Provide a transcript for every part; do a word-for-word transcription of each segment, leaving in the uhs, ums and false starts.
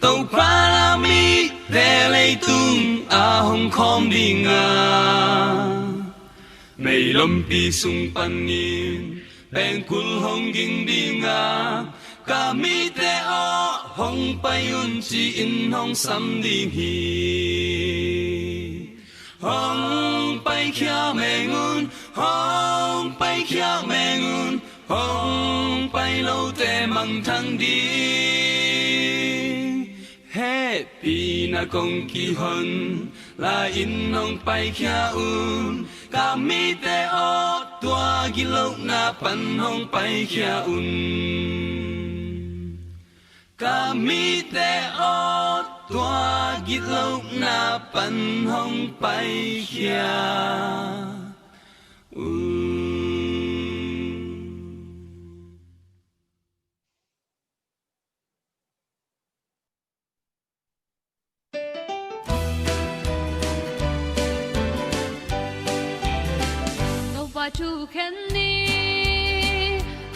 Topa na mite leitung a hong khawm ding a, meilompi sung panin pengkul hong ging ding a, ka mite aw hong pai un ci-in hong sam ding hi. Hong paikhia meng un, hong paikhia meng un, hong pai lote mangthang ding. Hehpihna kong kihon lai-in hong paikhia un, ka mite aw tua gitlohna pan hong paikhia un. Ka mite aw tua gitlohna pan hong paikhia un. Topa thukhen ni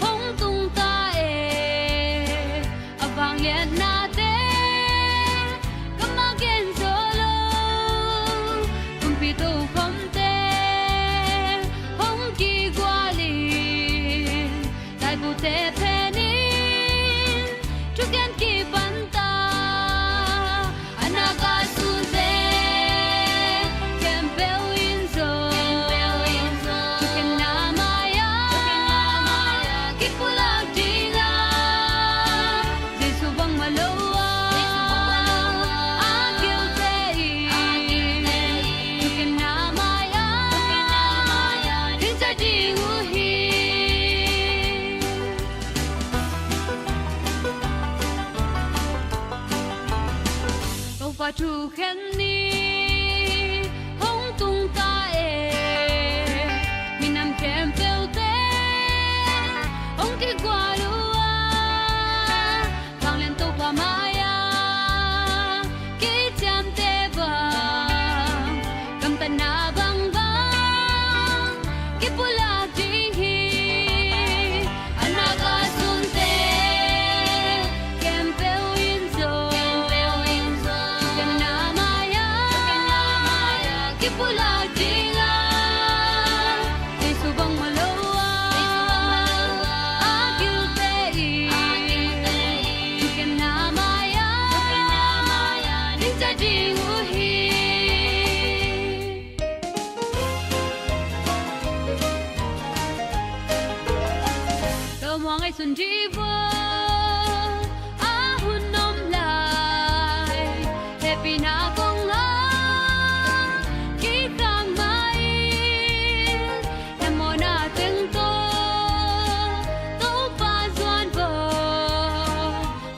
hong tung ta e, a vangliatnate ka magen zo lo. Kumpi tokhomte hong kigualin, laibute phenin thugen kipan ta. A nak a sunte khempeuh in zong thukhenna mai-ah kipulak ding a, Jesu bangmah lo a a kilte in thukhenna mai-ah dingta ding uh hi. Topa thukhen ni hong tung ta e, minam khempeuhte hong kigual uh a, vanglian Topa mai-ah kiciamteh bang, gamtatna bangbang kipulak ding hi. A nak a sunte khempeuh in zong thukhenna mai-ah kipulak ding a, Jesu bangmah lo a a kilte in thukhenna mai-ah dingta ding uh hi. Tua muang ngaihsun dih vua a hun om lai, hehpihna kong ngah kikang mah in, hehmawhna teng tawh Topa zuan vua,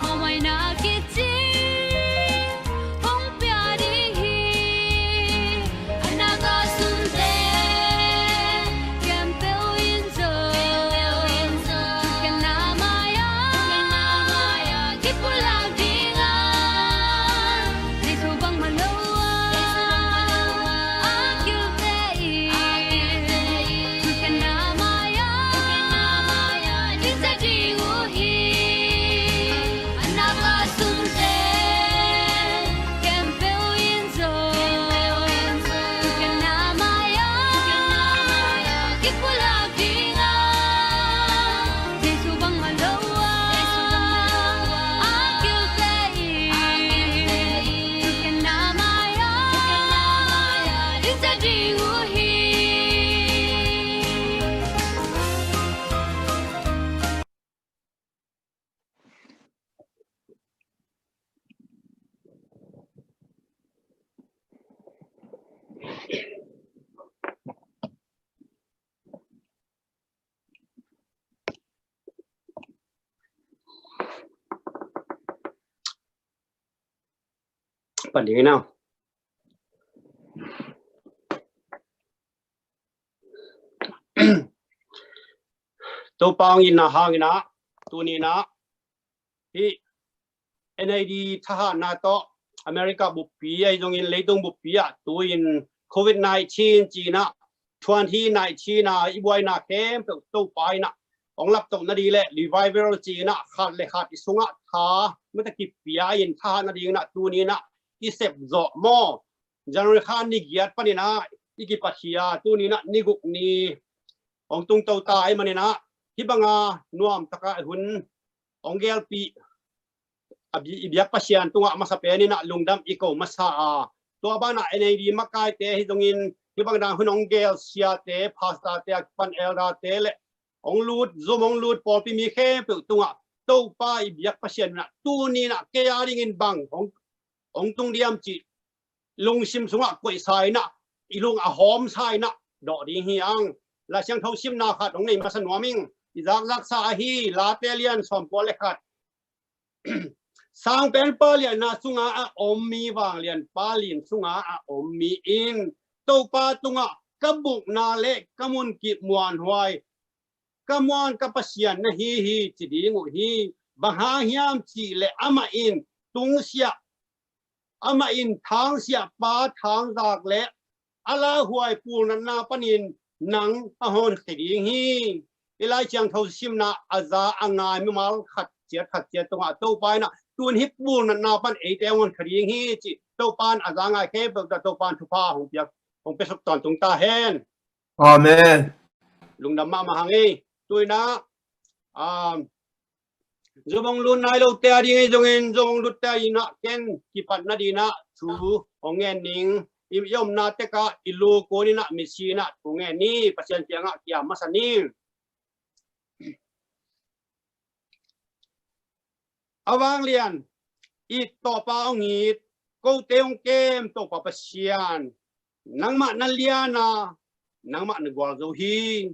mawhmaina kici hong pia ding hi. A nak a sunte khempeuh in zong thukhenna mai-ah kipulak ding a, Jesu bangmah lo a a kilte in thukhenna mai-ah dingta ding uh hi. A nak a sunte khempeuh in zong thukhenna mai-ah kipulak ding a, Jesu bangmah lo a a kilte in thukhenna mai-ah dingta ding uh hi. Pan ding hi na. Topa hong itna hangin ah, tuni in ah hih N A D thahatna tawh America buppi ahi zongin leitung buppi ah tu-in covid nineteen ci-in ah, twenty nineteen ah i buaina khempeuh Topa in ah hong laptoh nading le revival ci-in ah khat le khat i sungah tha mata kipia in thahat nading in ah tuni in ah i sep zawh maw? January kha ni giat panin ah i kipakhia tuni in ah ni guk ni hong tungto ta ahih manin ah hih banga nuam taka hun hong gelpih a bi-, i biak Pasian tungah masa penin ah lungdam i ko masa a, tua banah N A D makaite hi zongin hih bang dang hun hong gel siate, pastorte, a kipan elderte'n le hong lut, Zoom hong lut pawlpi mi khempeuh tungah Topa i biak Pasian in ah tuni in ah kei a dingin bang hong, hong tung diam cih lungsim sungah koihsa in ah i lung a hawmsa in ah dawh ding hi hang. Lai Siangtho simna khat hong nei masa nuam ing. I zakzaksa ahi Late lian sawmkua le khat. Sangpen Pa lianna sunga a om mi, vanglian Pa lin sunga a om mi in Topa tungah ka bukna le ka munkip muanhuai, ka muan ka Pasian na hi hi ci ding uh hi. Bang hang hiam cih leh amah in tungsiah, amah in thangsiah pa thangzak le a lauhuai pulnatna panin nang a honkhia ding hi. I Lai Siangtho simna a za a ngai mimal khat ciat khat ciat tungah Topa in ah tun hih pulnatna pan eite a honkhia ding hi cih Topa in a za ngai khempeuh tungah Topa in thupha hong piak, hong piasuk tawntung ta hen. Amen. Lungdam mahmah hang ei. Tu in ah, um, Zoom hong lut nai lote a ding ei zongin Zoom hong lutte a ding in ah ken kipat nading in ah thu hong ngen ning. I, i omna tekah i lu kun in ah misi in ah thu ngen ni, Pasian kiangah kia masa ni. A vanglian it Topa hong it, kote hong kem Topa Pasian, nangmah na lian a, nangmah na gualzo hi.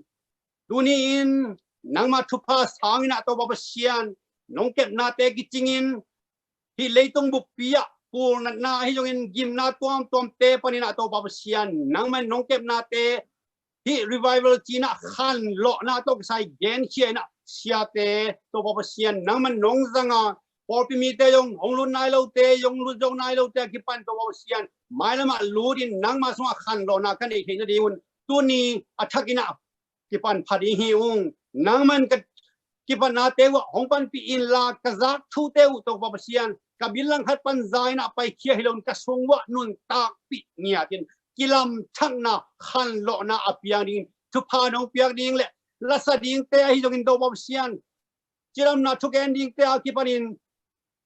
Tuni in nangmah thupha sang in ah Topa Pasian, nong kepnate kicingin hih leitung buppi ah pulnatna ahi zongin gimna tuamtuamte panin ah Topa Pasian, nangmah nong kepnate hih revival ci-in ah khanlawhna tawh kisai genkhia in ah siate Topa Pasian, nangmah nong zang a, pawlpi mite zong hong lut nai lote, hong lut zo nai lote a kipan Topa Pasian, mailamah lut in nangmah sungah khanlawhna ka neih theih nadingun tuni a thak in ah kipan pha ding hi ung. Nangman ka kipatnate uh ah hong panpih inla, ka zak thute uh Topa Pasian, ka bil langkhat pan za in ah paikhia hi loin ka sung uh ah nuntakpih ngiat in kilamthakna, khanlawhna a piang dingin thupha nong piak ding le lasa dingte ahi zongin Topa Pasian, cidamna thugen dingte a kipanin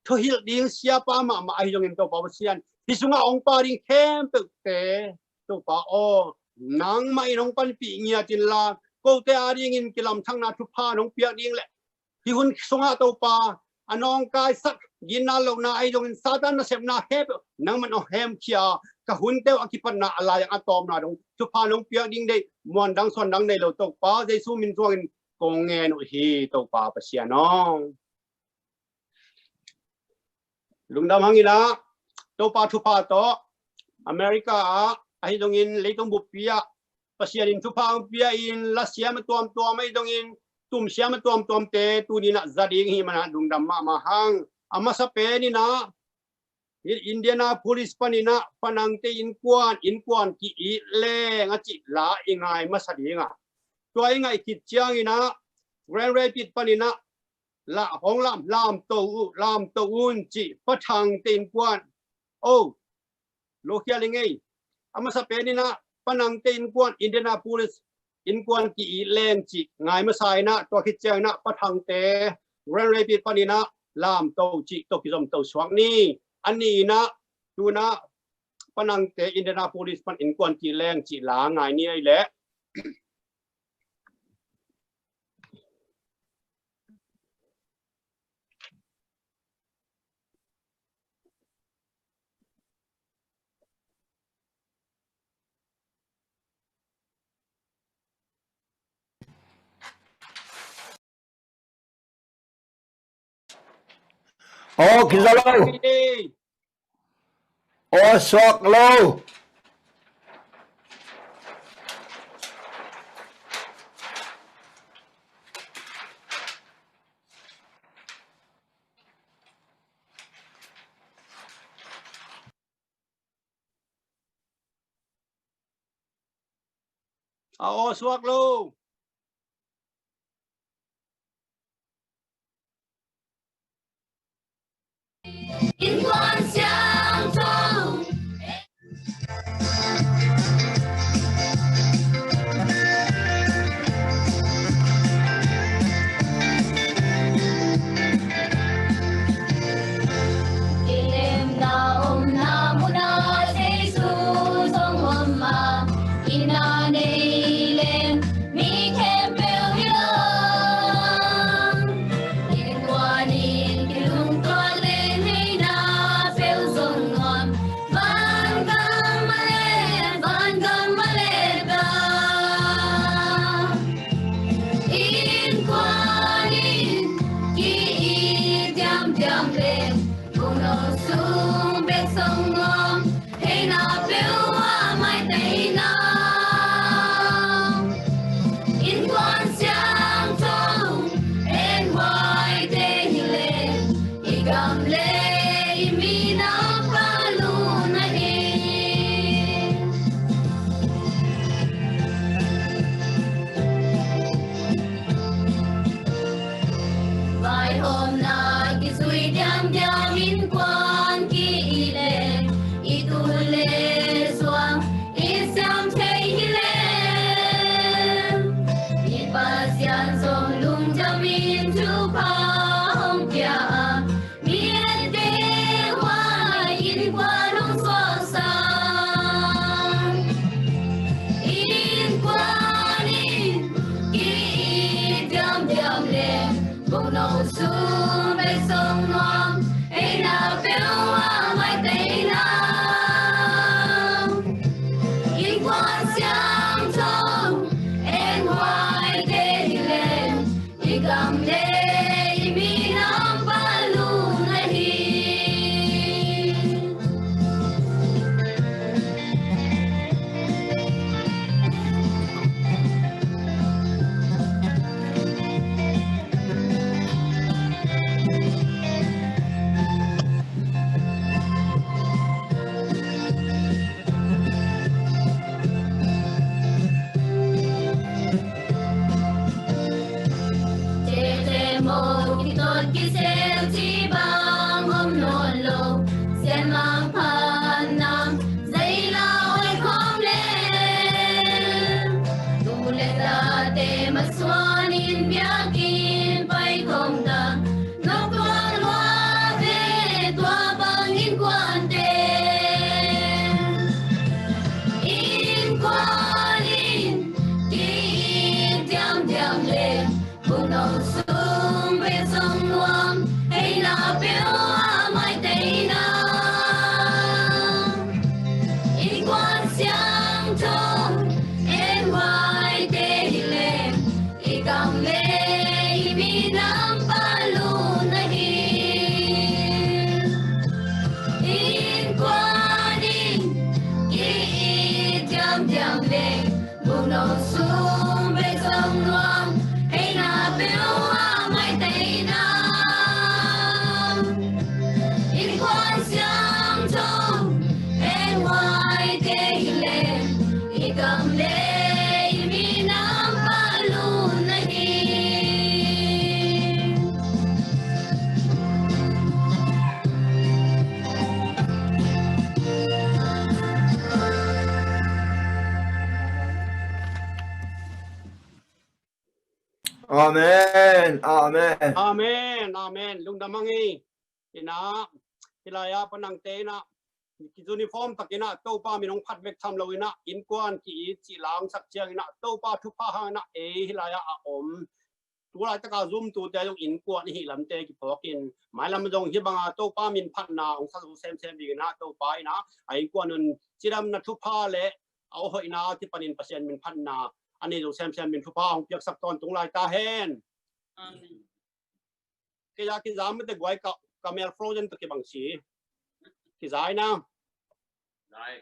thuhilh ding siapa mahmah ahi zongin Topa Pasian, hih sungah hong pa ding khempeuhte Topa aw, nangmah in hong panpih ngiat inla, kote a dingin kilamthakna thupha nong piak ding le hih hun sungah Topa a nawngkaisak ginna lohna ahi zongin Satan nasepna khempeuh nangman hong hemkhia, ka hunte uh a kipatna a lai a tawpna dong thupha nong piak ding deih, muan dang suan dang nei lo Topa Jesu min suangin kong ngen uh hi Topa Pasian aw. Lungdam hang in ah Topa thupha tawh America ah ahi zongin leitung buppi ah Pasian in thupha hong pia in, lasiam a tuamtuam ahi zongin, tumsiam a tuamtuamte tuni in ah za ding hi man ah lungdam mahmah hang. A masa pen in ah Indianapolis panin ah Panangte innkuan, innkuan ki-it leng a cih la i ngai masa ding a, tua i ngaih khit ciangin ah Grand Rapids panin ah la hong lam, lamto uh, lamto un cih Pa Thangte innkuan. Oh, lokhia leng ei. A masa pen in ah Panangte innkuan, Indianapolis innkuan ki-it leng cih ngai masa in ah, tua khit ciangin ah Pa Thangte Grand Rapids panin ah lamto cih tawh kizomto suak ni. A nih in ah tu in ah Panangte Indianapolis pan innkuan ki-it leng cih la ngai ni ei leh. Aw, kiza lo. Aw, suak lo. A aw suak lo. Innkuan siangtho. Kilemna omna munah Jesu zong om a, inn a nei leng mi khempeuh hi lo. Innkuan in kilungtuak leng ngeina peuh zong nuam. Vangam ah leh, vangam ah leh ta. Innkuan in ki-it diamdiam leh, bungno sung bek zong nuam. Ngeina peuh ah maitang in. Innkuan siangtho en huaite hi leh, i gam leh i minam pha lutna hi. Vaihawmna kizui diamdiam innkuan ki-it leh, i tul leh zuang i siam thei hi leh. I Pasian zong lungdam in thupha hong pia a, mi etteh huai innkuan hong suaksak. Innkuan in ki-it diamdiam leh, bungno sung bek zong nuam. Ngeina peuh ah maitang in. Innkuan siangtho en huaite hi leh, i gam leh i minam pha lutna hi. Tete mo kitot kisel ci bang om nawn lo, sian mangpha nam zei la oi khawm leh. Tu leh tate masuan in biakinn pai khawm ta. Nop tuak lua ve tua bang innkuante. Innkuan in ki-it diamdiam leh, bungno sung bek zong nuam. Ngeina peuh ah maitang in. Innkuan siangtho en huaite hi leh, i gam leh i minam pha lutna hi. Innkuan in ki-it diamdiam leh, bungno sung bek zong nuam. Ngeina peuh ah maitang in. Innkuan siangtho en huaite hi leh, i gam leh i minam pha lutna hi. Amen. Amen. Amen. Amen. Lungdam hang ei. Ina, hih lai-ah Pa Nangte ina, ki-uniform tak ina, Topa min hong phat vek tham lo ina, innkuan ki-it cih la hong sak ciang ina, Topa thupha hang ina, ei hih lai-ah a om. Tu laitaka zumtute zong innkuan i hih lamte kiphawk in, mailam zong hih banga Topa min phatna hong sa zo semsem ding ina, Topa ina, a innkuan un cidamna thupha le a hoihna kipanin Pasian min phatna a nei zo semsem min thupha hong piaksak tawntung lai ta hen. Amen. Kei a kizam mate guai ka, ka mel frozen to kibang si. Kizai na. Zai.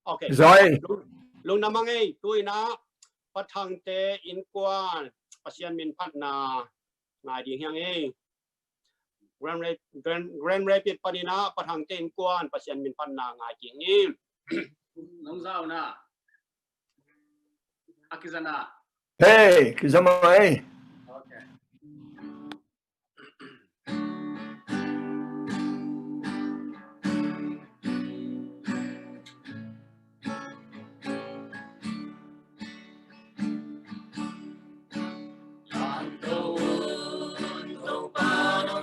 Okay. Zai. Lung, lungdam hang ei, tu ina Pa Thangte innkuan Pasian min phatna ngai ding hi hang ei. Grand Ra-, Grand, Grand Rapids pan ina Pa Thangte innkuan Pasian min phatna ngai ding hi. Nong zau na. A kizana. Hey, kizama ei. Okay.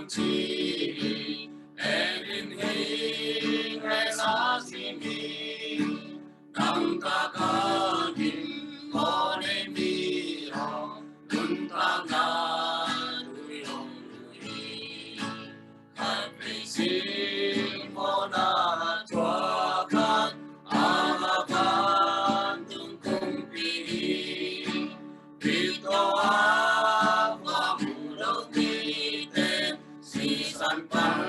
ci hi. En in hing le sa zing hi. Nang ka ka gim ko ne mi hong, nuntakna tui hong tui hi. Khat vei singmawhna thuak khat, ama vantung kumpi hi. Victor a va mu lo mite, sisan pan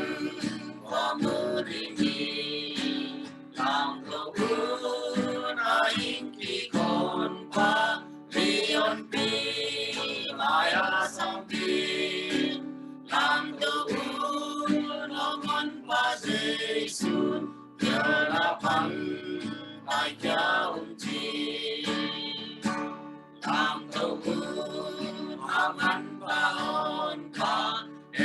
va mu ding hi. Lamto un a hing kikon pa, Lionpi mai a sangpi, lamto un a man pa Jesu, Piala pan pai kia un ci. Lamto un a man pa hon pa,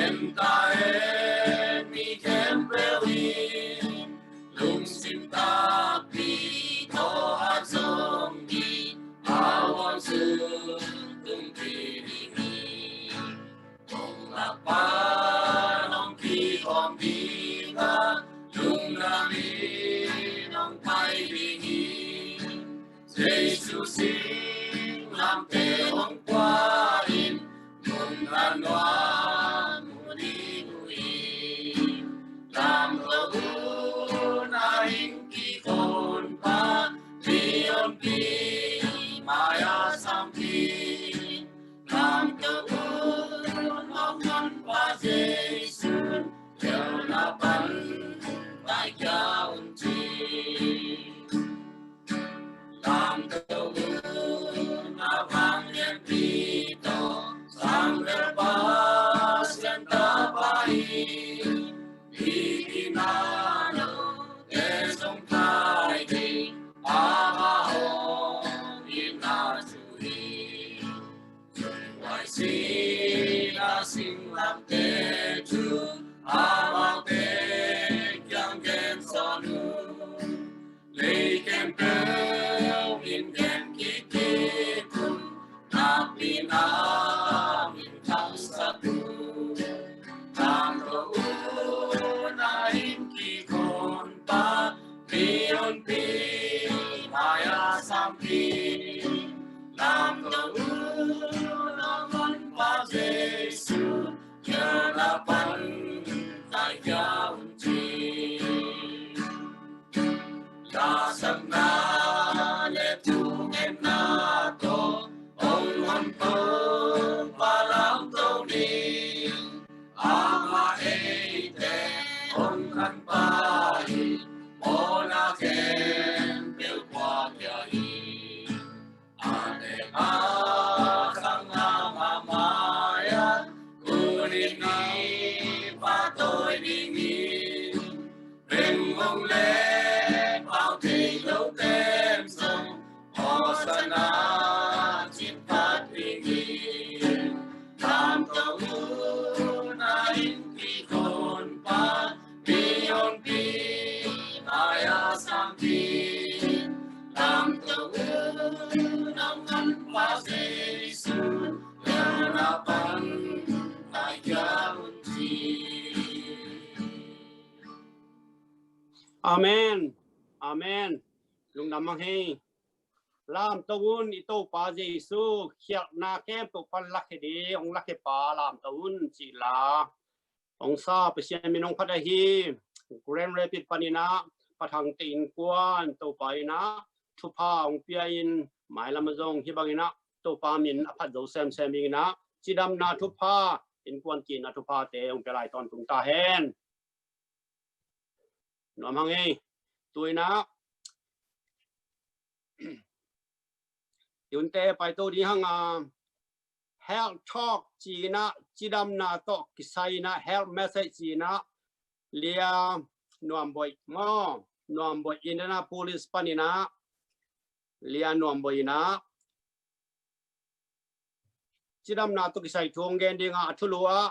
em ta em mi khempeuh in, lungsim takpi tawh a zong hi, a hong sung tung pi ding hi. Kong lak pan hong kikawm ding a, lungdam in hong pai ding hi. Jesu singlamteh hong pua in, mun a nuam mu ding uh hi. Lamto un a hing kikon pa, Lionpi mai a sangpi, lamto un a man pa Jesu, Piala pan pai kia un ci. Lamto un a vanglianpi tawh, Sang Vel Pasian tapa hi. Hih inn ah note zong pai ding, ama hong itna thu hi. Zunghuai sina singlamteh thu, amaute kiang gen sawn un. Lei khempeuh in gen kik kik un, nakpi na minthangsak un. Lamto un a hing kikon pa, Lionpi mai a sangpi, lamto un a man pa Jesu, Piala pan pai kia un ci. Lasakna le thungetna tawh hong honkhia pa lamto ni, amah eite hong khanpih hi. Mawhna khempeuh pua kia hi. A tek a khang a, amah mai-ah, tuni ni pahtawi ding hi. Vengmong le pau thei lo ten zong, Hosanna cih phat ding hi. Lamto un a hing kikon pa, Lionpi mai a sangpi, lamto un a man pa Jesu, Piala pan pai kia un ci. Amen. Amen. Lungdam hang hi. Lamto un, i Topa Jesu, khialhna khempeuh pan lakhia ding, hong lakhia pa lamto un ci la. Hong sa Pasian min hong phat ahi, Grand Rapids panin ah, Pa Thangte innkuan, Topa in ah thupha hong pia in, mailam ah zong hih bangin ah Topa min a phat zo semsem dingin ah, cidamna thupha, innkuan ki-itna thuphate hong pia lai tawntung ta hen. Nuam hang ei. Tu-in ah, i hunte paito ding hang a, health talk ci-in ah, cidamna tawh kisai in ah, health message ci-in ah, Lia Nuam Boih maw, Nuam Boih Indianapolis panin ah, Lia Nuam Boih in ah, cidamna tawh kisai thu hong gen ding a, a thulu ah,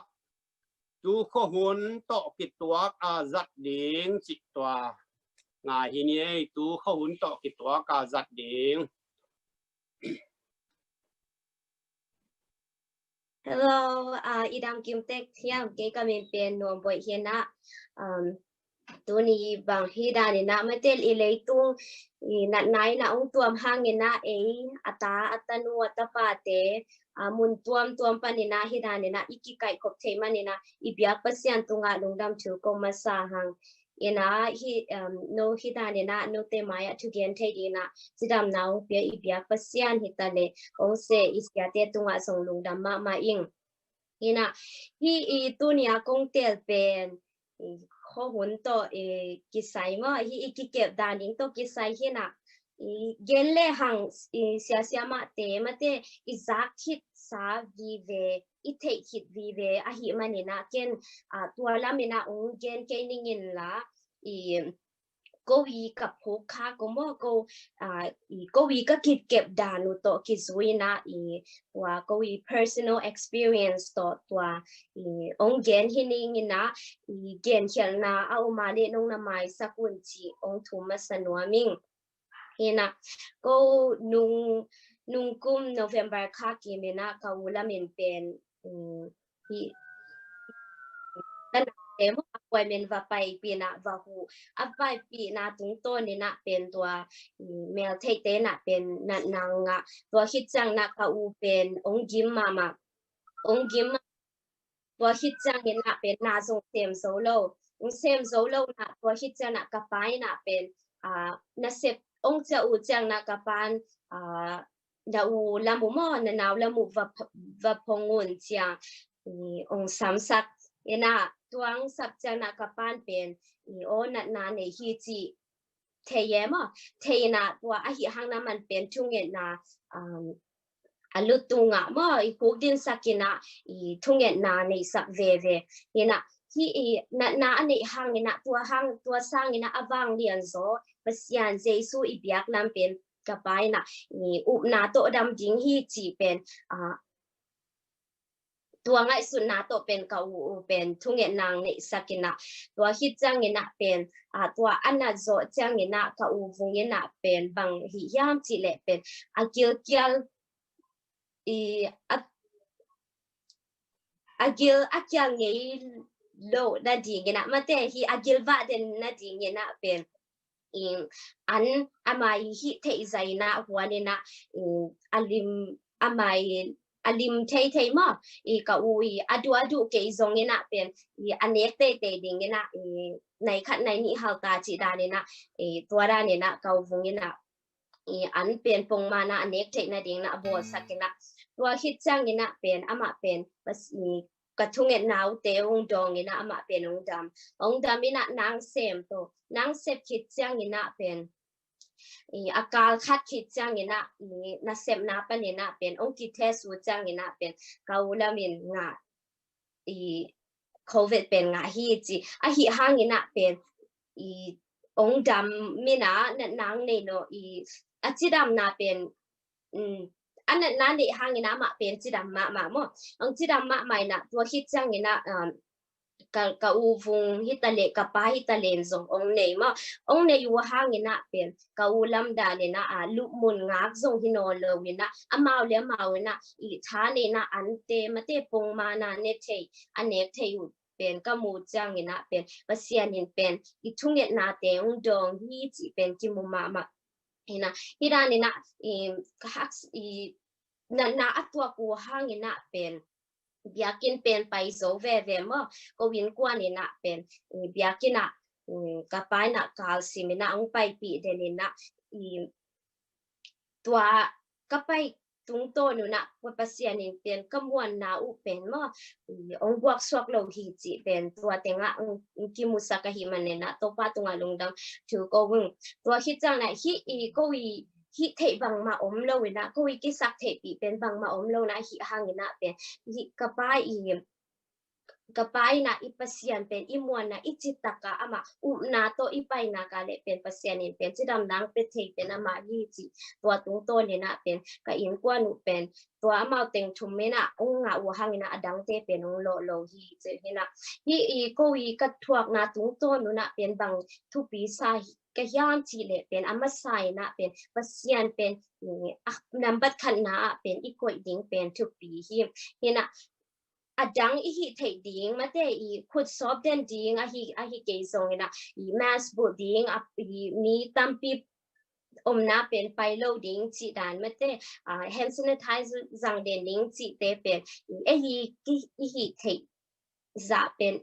tu khuahun tawh kituak a zat ding cih tua ngai hi ni ei, tu khuahun tawh kituak a zat ding. Hello, uh, i dam kim tek thiam, kei ka min pen Nuam Boih hi na. Um, tuni bang hi dan in a, mate, i leitung i natna in a ong tuam hang in a, ei, a ta, a tanu, a tapate, a mun tuamtuam pan in a, hi dan in a i kikaih khop thei man in a, i biak Pasian tungah lungdam thu ko masa hang. In a, hi, um, no hi dan in a, note mai ah thugen thei ding in a cidamna ong pia i biak Pasian hi ta leh, ong se i siate tungah zong lungdam mahmah ing. In a, hi i tuni a kong tel pen i khuahun tawh i kisai maw, hi i kikep dan ding tawh kisai hi na, i gen le hang, i siasia mahte, mate, i zak khit sa vive, i theih khit vive ahih man in a, ken, a, tua lam in a ong gen kei ning in la, i ko i ka phuk kha ko maw, ko, a, i ko i ka kikep dan uh tawh kizui in a, i tua ko i personal experience tawh tua i ong gen hi ning in a, i genkhialhna a om a leh nong na maisak un ci ong thum masa nuam ing. Hi na, ko nung, nung kum November kha kim in a ka u lam in pen, um, hi, ka nate maw, appointment va paipih in a va huh. A paipihna tungtawn in a pen tua, um, meltheihte in a pen natna ngah. Tua khit ciang in a ka u pen ong gim mahmah, ong gim mahmah. Tua khit ciang in a pen na zong sem zo lo, ong sem zo lo in a, tua khit ciang in a ka pa in a pen, a, na sep ong ciah uh ciang in a ka pan, a, na u lam uh maw, na nau lam uh va, va phong un ciang, i, ong samsak in a, tua ong sap ciang in a ka pan pen, i, aw, natna nei hi ci thei e maw, thei in a, tua ahih hang in a man pen thungetna, um, a lu tungah maw, i khuk dinsak in a, i thungetna neihsak veve. Hi na, hi i natna a neih hang in a, tua hang, tua sang in a a vanglian zaw Pasian Jesu i biak lam pen ka pa in a, i upna tawh dam ding hi ci pen, a, tua ngaihsutna tawh pen ka u, u pen thungetna neihsak in a, tua khit ciang in a pen, a, tua a nat zawh ciang in a ka u vung in a pen bang hi hiam cih leh pen a gilkial, i, a, a gil a kial ngei lo na ding in a, mate, hi a gil vah den na ding in a pen, i, an a mai hih theih zah in a huan in a, i, a lim, a mai a lim theithei maw, i, ka u i a duh a duh kei zong in a pen, i, a nek teitei ding in a, i, nai khat nai nih hal ta cih dan in a, i, tua dan in a ka u vung in a, i, an pen pongman a a nek theih nading in a a bawlsak in a, tua khit ciang in a pen amah pen, i, ka thungetna uh te ong dawng in a amah pen ong dam, ong dam in a nang sem to, nang sep khit ciang in a pen, i, a kal khat khit ciang in a, i, nasepna pan in a pen ong kitest uh ciang in a pen ka u lam in ngah, i, covid pen ngah hi ci. Ahih hang in a pen, i, ong dam in a natna nei no, i, a cidamna pen, um, a natna neih hang in a amah pen cidam mahmah maw. Ong cidam mahmah in a tua khit ciang in a, um, ka, ka u vung hi ta leh, ka pa hi ta leh in zong ong nei maw. Ong nei uh hang in a pen ka u lam dan in a, a, lupmun ngak zong hi nawn lo in a, amau le amau in a, i, tha nei in a an te, mate, pongman a ne thei, a nek thei uh pen ka mu ciang in a pen Pasian in pen i thungetna te ong dawng hi cih pen kimu mahmah. Hi na, hi dan in a, i, ka hak, i, natna a tuak uh hang in a pen biakinn pen pai zo veve maw, ko innkuan in a pen, i, biakinn ah, i, ka pa in a kalsim in a ong paipih den in a, i, tua ka pai tungtawn un a, Pasian in pen ka muanna uh pen maw, i, ong guak suak lo hi cih pen tua teng ah ong, ong kimusak ahih man in a Topa tungah lungdam thu ko ung. Tua khit ciang in a hi i ko i hih theih bangmah om lo in a, ko i kisak theihpih pen bangmah om lo in a, ahih hang in a pen, hi ka pa i, ka pa in a i Pasian pen i muanna, i citak a amah upna tawh i painak a leh pen Pasian in pen cidamna ong pia thei pen amah hi ci. Tua tungtawn in a pen ka innkuan uh pen tua amau teng thum in a ong ngah uh hang in a adangte pen ong lawh lo hi ci hi na. Hi i ko i ka thuakna tungtawn un a pen bang thupi sa hi ka hiam cih leh pen a masa in a pen Pasian pen, i, a nambat khatna ah pen i koih ding pen thupi hi. Hi na, a dang i hih theih ding, mate, i khut sawp den ding ahi, ahi kei zongin ah, i mask bulh ding, a, i mi tampi omna pen pai lo ding cih dan, mate, a, hand sanitizer zang den ding cihte pen, i, ei hi, i, i hih theih zah pen,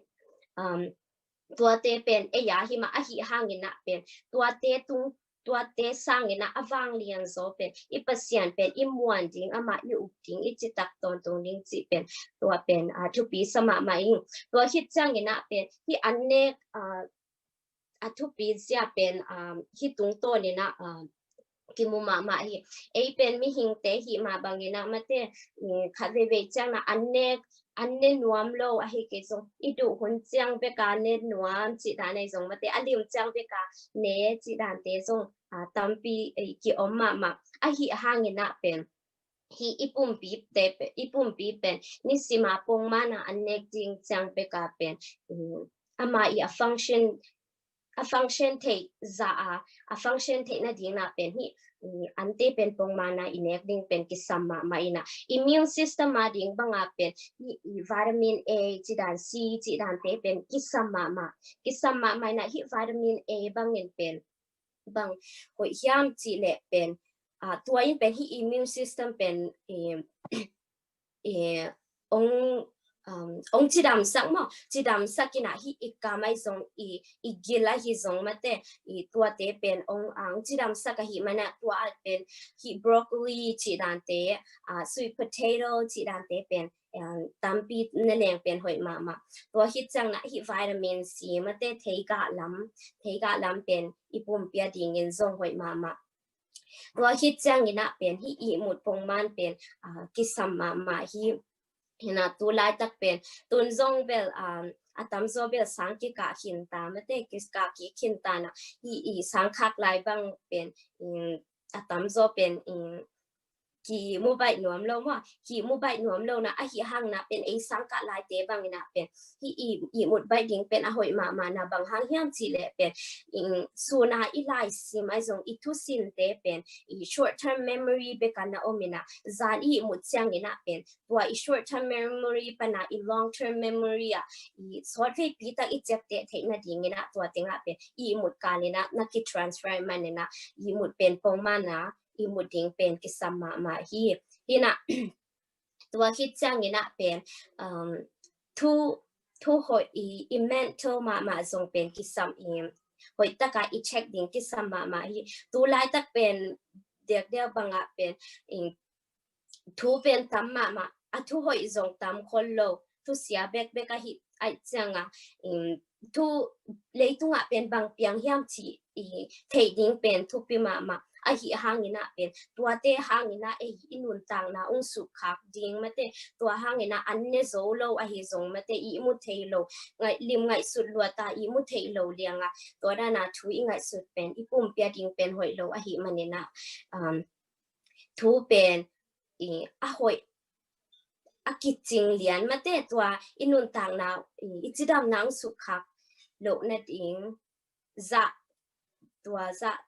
um, tuate pen ei a hi mah, ahih hangin ah pen tuate tung, tuate sangin ah a vanglian zaw pen i Pasian pen i muan ding, amah i up ding, i citak tawntung ding cih pen tua pen, ah, thupi sa mahmah ing. Tua khit ciangin ah pen hih an nek, ah, a thupi zia pen, ah, hih tungtawnin ah, ah, kimu mahmah hi. Ei pen mihingte hih mah bangin ah, mate, mm, khat veivei ciang ah an nek, an ne nuam lo ahi kei zong, i duh hun ciang bek a ne nuam cih dan ahi zong, mate, a lim ciang bek a ne cih dante zong, ah, tampi, eh, kiom mahmah. Ahih hangin ah pen hih i pumpi te pe-, i pumpi pen nisim a pongman a an nek ding ciang bek a pen, mm, amah i a function, a function theih zah a, a function theih nading ah pen hih, mm, ante pen pongman a i nek ding pen kisam mahmah in ah, immune system a ding bang a pen hih i vitamin A cih dan, C cih dante pen kisam mahmah, kisam mahmah in ah, hih vitamin A bangin pen bang hoih hiam cih leh pen, ah, tua in pen hih immune system pen, eh, eh, ong, um, ong cidamsak maw, cidamsak in ah hih i kam ahi zong, i, i gil ahi zong, mate, i tuate pen ong, ah, ong cidamsak ahih man ah tua ah pen hih broccoli cih dante, ah, sweet potato cih dante pen, um, tampi na leng pen hoih mahmah. Tua khit ciang ah hih vitamin C, mate, theigah lam, theigah lam pen i pumpi a dingin zong hoih mahmah. Tua khit ciangin ah pen hih ihmut pongman pen, ah, kisam mahmah hi. Hi in ah tu laitak pen tun zong bel, um, a tamzaw bel sang kikah khin ta, mate, kikah kik khin ta in ah hih i sang khak lai bang pen, um, a tamzaw pen, um, kimu baih nuam lo maw, kimu baih nuam lo in ah, ahih hangin ah pen ei sang kah laite bangin ah pen hih i, ihmut baih ding pen a hoih mahmah in ah, bang hang hiam cih leh pen, um, sun a i laisim ahi zong, i thusinte pen i short term memory bek a na om in ah, zan i ihmut ciangin ah pen tua i short term memory pan a i long term memory ah i sawtveipi tak i ciapteh theih nadingin ah tua teng ah pen i ihmut kalin ah na kitransfer ahih manin ah ihmut pen pongman a ihmut ding pen kisam mahmah hi. Hi in ah tua khit ciangin ah pen, um, thu, thu hoih i, i mental mahmah zong pen kisam, i hoih tak a i check ding kisam mahmah hi. Tu laitak pen diakdiak bang ah pen, i, thu pen tam mahmah, a thu hoih zong tam khol lo, thusia bekbek ahih, ahih ciang a, um, thu leitung ah pen bang piang hiam cih i theih ding pen thupi mahmah. Ahih hangin ah pen tuate hangin ah ei i nuntakna ong sukkhak ding, mate, tua hangin ah an ne zo lo ahi zong, mate, ihmu thei lo, ngaih, lim ngaihsut luat a ihmu thei lo liang a, tua dan a thu i ngaihsut pen i pumpi a ding pen hoih lo ahih manin ah, um, thu pen i a hoih, a kicing lian, mate, tua i nuntakna, i, i cidamna ong sukkhak loh nading zah, tua zah,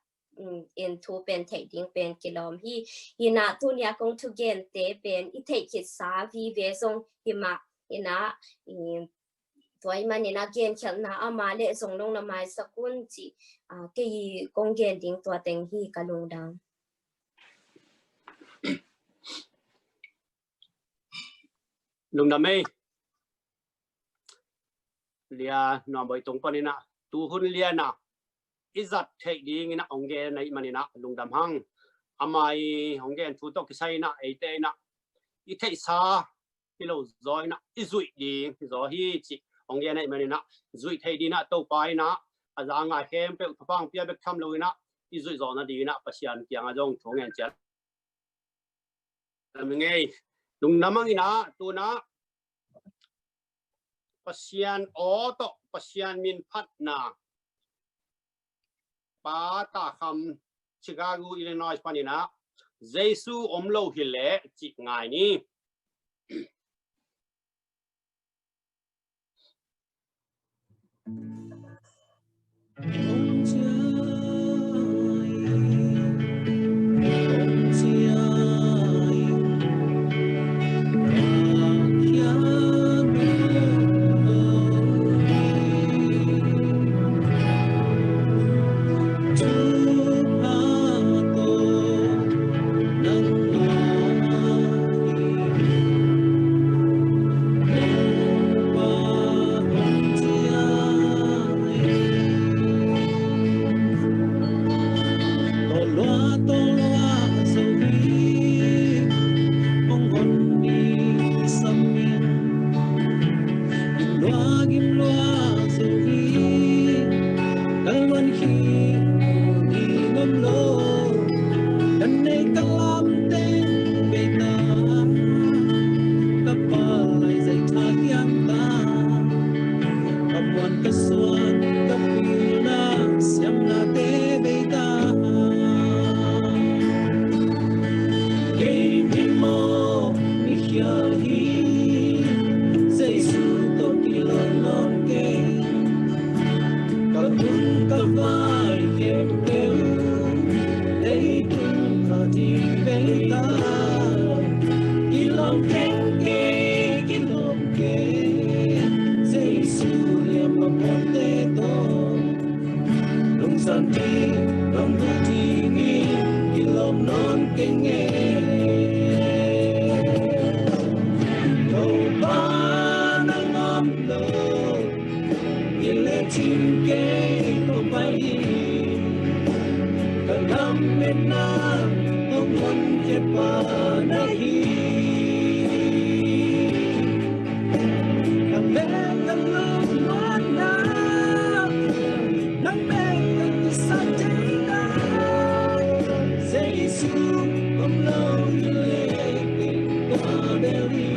um, in thu pen theih ding pen kilawm hi. Hi in ah tuni a kong thugente pen i theih khitsa vive zong hi mah in ah, i, tua ahih manin ah genkhelhna ama leh zong nong na maisak un ci, ah, kei kong gen ding tua teng hi. Ka lungdam. Lungdam ei. Lia Nuam Bawi tung panin ah tu hun lian a i zat theih dingin ah ong gen ahih manin ah lungdam hang. Ama i ong gen thu tawh kisai in ah eite in ah i theihsa hi lo zaw in ah i zuih ding zaw hi cih ong gen ahih manin ah, zuih theih dingin ah Topa in ah a za ngai khempeuh thupha ong pia bek tham lo in ah i zuih zawh nadingin ah Pasian kiangah zong thu ngen ciat. Lungdam hang in ah, tu in ah Pasian aw tawh Pasian min phatna, Pa Ta Kham, Chicago, Illinois panin ah Jesu om lo hi leh cih ngai ni. Ka suan ka pilna siamnate bei ta. Kei mi maw mi khial hi, Jesu tawh kilawm nawn kei. Ka tung ka vai khempeuh leitung kha ding bei ta. Kilawm keng kei, kilawm kei, Jesu liam a pawlte tawh. Lungsan ding, lungdam dingin kilawm nawn keng e. Topa nang om lo, i le cin kei ko pai hi. Ka lametna hong honkhia pa na hi. Nang bek ka lungmuanna, nang bek ka kisap theihna, Jesu om lo hi leh ken kua bel hi.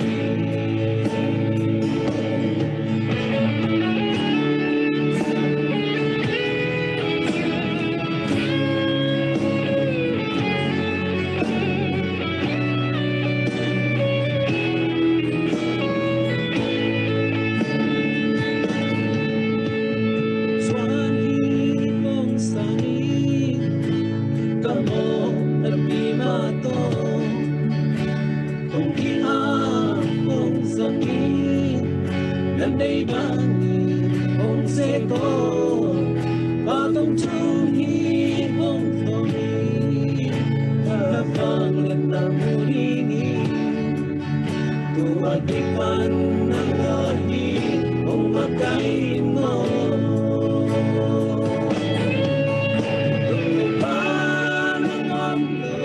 Suan hi hong sang hi, ka mawh na pi mah tawh. Hong kihap hong zang hi, na deih bangin hong seh ko. Pa tong thum hi hong thawh hi, na vangliatna mu ding hi. Tua kipan na ngah hi, hong makaih in maw. Topa nang om lo,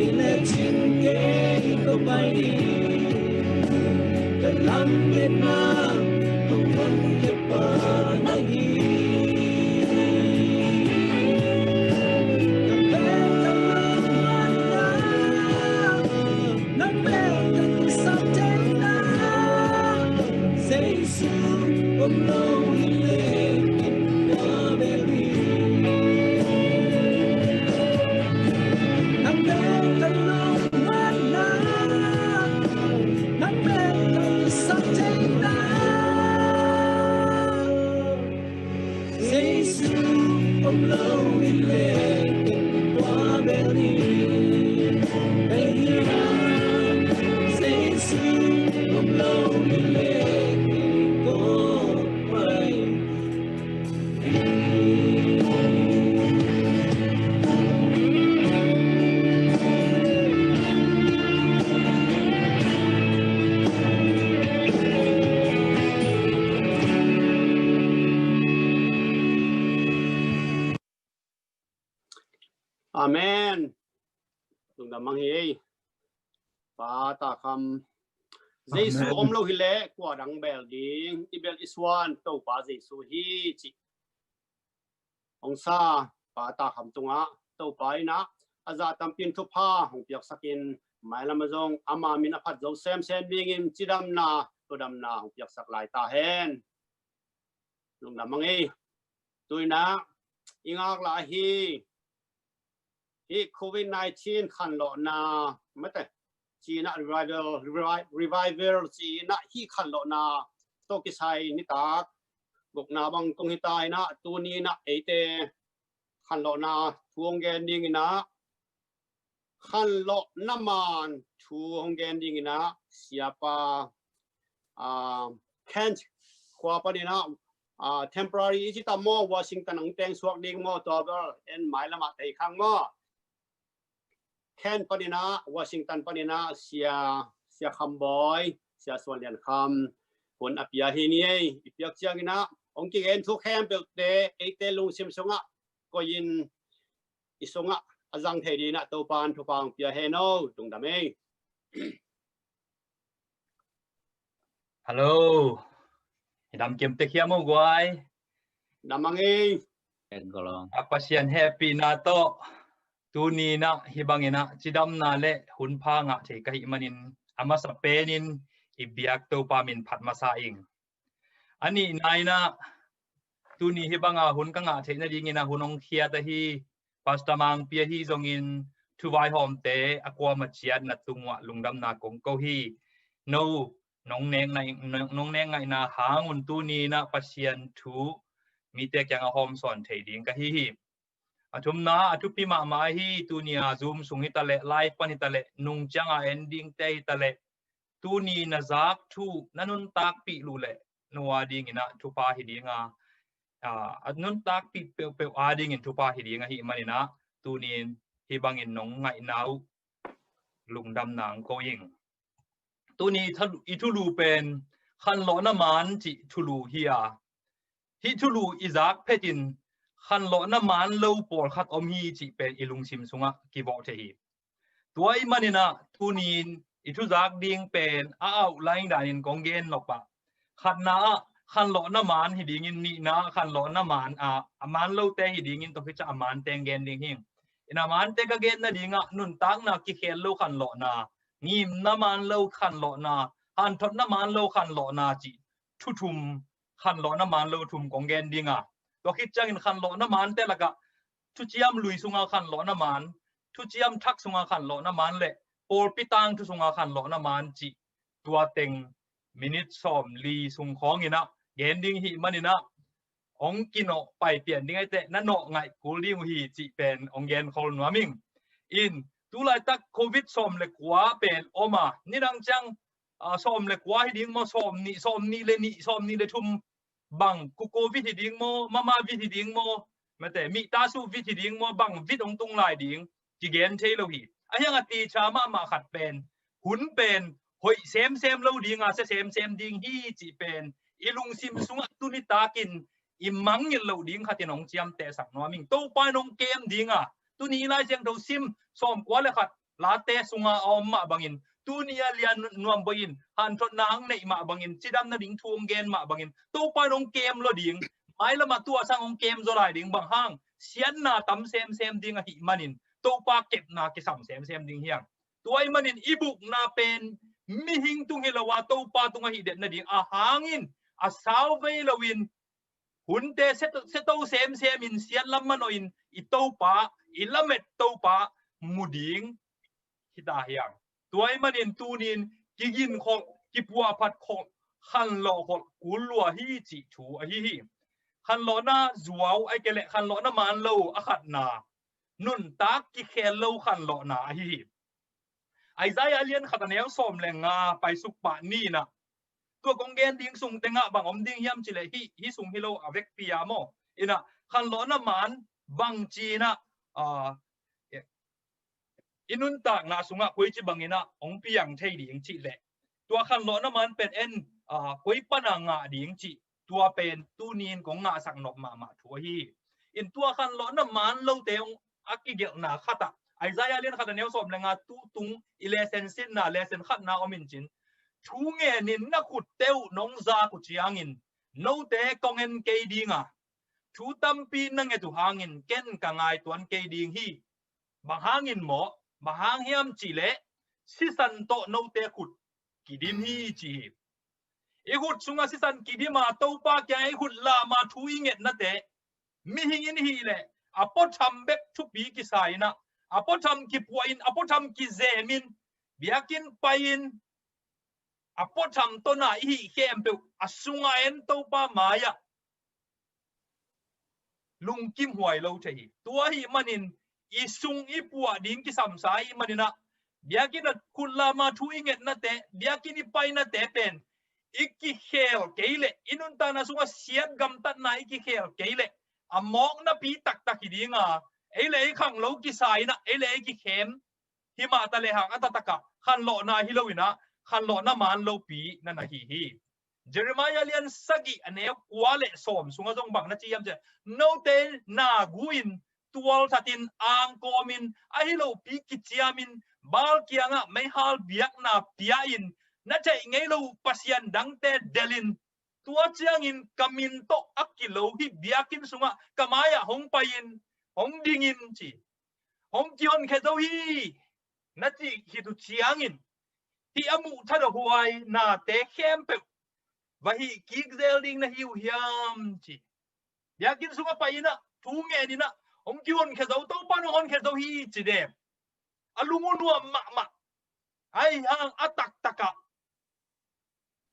i le cin kei ko pai hi. Ka lametna hong honkhia pa na hi. Ka bek ka lungmuanna, nang bek ka kisap theihna, Jesu om lo hi leh ken kua bel hi. Nang bek ka lungmuanna, nang bek ka kisap theihna, Jesu om lo hi leh ken kua bel hi. Ei hi a, Jesu om lo hi leh ken kua pai. Amen. Lungdam mang hi ei. Pa ta kham. Jesu om lo hi leh kua dang bel ding, i bel i suan Topa Jesu hi ci. Hong sa Pa ta kham tungah Topa in ah a zah tampi in thupha hong piaksak in, mailam ah zong ama min a phat zo semsem dingin cidamna, todamna hong piaksak lai ta hen. Lungdam mang ei. Tu in ah i ngaklah hi, hi covid nineteen khanlawhna, mate, ci in ah revival, revi-, revival ci in ah hi khanlawhna tawh kisai nitak gukna bang tung hi ta in ah, tuni in ah eite khanlawhna thu hong gen ding in ah, khanlawhna man thu hong gen ding in ah, siapa, ah, Kent khua panin ah, ah, temporary i ci ta maw, Washington hong teng suak ding maw, tua bel en mailam ah tei khang maw. Kent panin ah, Washington panin ah, sia, sia Kham Bawi, sia Suan Lian Kham hun a pia hi ni ei. I piak ciangin ah hong kigen thu khempeuhte eite lungsim sungah koih in, i sungah a zang thei dingin ah Topa in thupha hong pia hen aw. Lungdam ei. Hello. I dam kim tek hiam aw guai? Dam mang ei. A Pasian hehpihna tawh tuni in ah hih bangin ah cidamna le hunpha ngah thei ka hih manin a masa penin i biak Topa min phat masa ing. A nihna in ah, tuni hih banga hun ka ngah theih nadingin ah hun hong khiat ahi Pastor Mangpi ahi zongin, thuvaihawmte a kuama ciat na tungah lungdamna kong ko hi. No nong nek ngaihna, nong nek ngaihna hang un tuni in ah Pasian thu mite kiangah hawmsawn thei ding ka hi hi. A thumna, a thupi mahmah ahi, tuni a Zoom sung hi taleh, live pan hi taleh, nung cianga en dingte hi taleh, tuni na zak thu na nuntakpih luh leh no adingin ah thupha hi ding a, a nuntakpih peuhpeuh adingin thupha hi ding ahih manin ah, tuni in hih bangin nong ngaihna uh lungdamna ang ko ing. Tuni i thulu pen khanlawhna maan cih thulu hi a, hih thulu i zak phetin khanlawhna maan lo pawlkhat om hi cih pen i lungsim sungah kivawh thei hi. Tua ahih manin ah tuni in i thuzak ding pen a outline danin kong gen nop ah, khatna ah khanlawhna maan hi dingin, nihna ah khanlawhna maan, a, a maan lote hi dingin, tua khit ciang a maante gen ding hi. In a maante ka gen nadingah nuntakna kikhel lo khanlawhna, ngimna maan lo khanlawhna, hanthotna maan lo khanlawhna cih thu thum, khanlawhna maan lo thum kong gen ding a, tua khit ciangin khanlawhna maante lakah thuciam lui sunga khanlawhna maan, thuciam thak sunga khanlawhna maan le pawlpi tangthu sunga khanlawhna maan cih tua teng minute sawmli sung khawngin ah gen ding ahih manin ah, hong kinawh paipian ding ahih teh na nawh ngaih kul ding uh hi cih pen hong genkhol nuam ing. In tulaitak Covid sawm le kua pen om a, nidang ciang, a, sawm le kua hi ding maw, sawm nih, sawm nih le nih, sawm nih le thum bang, ku Covid hi ding maw, mama vit hi ding maw, mate, mihtasu vit hi ding maw, bang vit hong tung lai ding kigen thei lo hi. A hiang a ticha mahmah khat pen, hun pen hoih semsem lo ding a, sia semsem ding hi cih pen i lungsim sungah tuni takin i mangngilh loh ding khatin hong ciamtehsak nuam ing. Topa in hong kem ding a, tuni Lai Siangtho sim sawmkua le khat Late sunga a om mah bangin, tuni a lian nuam boih in, hanthotna hong neih mah bangin, cidam nading thu hong gen mah bangin, Topa in hong kem lo ding, mailam a tua sang hong kem zaw lai ding. Bang hang, siatna tam semsem ding ahih manin Topa kepna kisam semsem ding hiang. Tua ahih manin i bukna pen mihing tung hi lo a, Topa tung ahih det nading, a hangin a sau vei loin, hunte sia to, sia to semsem in, siat lam manawh in, i Topa, i lamet Topa mu ding hi ta hiang. Tua ahih manin tuni in kigin khol, kipuahphat khol, khanlawh khol kul lua hi cih thu ahi hi. Khanlawhna zuau, ahih kei leh khanlawhna maan lo a khatna, nuntak kikhel lo khanlawhna ahi hi. Isaiah lian khat a neu sawm le nga paisuk pah ni in ah, tua kong gen ding sung tengah bang om ding hiam cih leh, hih, hih sung hi lo a vekpi a maw. In ah, khanlawhna maan bangci in ah, a, i nuntakna sungah koici bangin ah hong piang thei ding cih leh, tua khanlawhna maan pen en, a, koi pana ngah ding cih, tua pen tuni in kong ngahsak nop mahmah thu ahi hi. In tua khanlawhna maan lote hong a kigelhna khat ah, Isaiah lian khat a neu sawm le nga, tu tung i lesson sinna, lesson khatna om in cin, thu ngenin na khutte uh nong zak uh ciangin note kong en kei ding a, thu tampi na nget uh hangin ken ka ngaihtuan kei ding hi. Bang hangin maw? Bang hang hiam cih leh sisan tawh note khut kidim hi ci hi. I khut sungah sisan kidim a, Topa kiangah i khut lam a thu i ngetnate, mihing in hih leh a puatham bek thupi kisa in ah, a puatham kipuah in, a puatham kizem in, biakinn pai in, a puatham tawh na i hih khempeuh a sungah en Topa mai-ah lungkim huai lo thei hi. Tua ahih manin i sung i puah ding kisamsa ahih manin ah, biakinn ah khut lam a thu i ngetnate, biakinn i painate pen i kikhel kei leh, i nuntakna sungah siat gamtatna i kikhel kei leh, a mawknapi taktak hi ding a, ei le ei khanglo kisa in ah, ei le ei kikhem hi mah ta lehang, a taktak ah khanlawhna hi lo in ah, khanlawhna maan lopi na na hi hi. Jeremiah lian sagih a neu kua le sawm sungah zong bang na ci hiam cih leh, note na gu in, tualthat in, angkawm in, ahi lopi kiciam in, Baal kiangah meihal biakna pia in, na theih ngei lo pasian dangte delh in, tua ciangin ka min tawh a kilo hih biakinn sungah ka mai-ah hong pai in, hong ding in ci, hong kihonkhia zo hi, na cih khit uh ciangin, hih a muh thadok huai nate khempeuh va hih kik zel ding na hi uh hiam ci. Biakinn sungah pai inah, thu ngen inah, hong kihonkhia zo, Topa nong honkhia zo hi ci dem. A lung uh nuam mahmah. Ahi hang a taktakah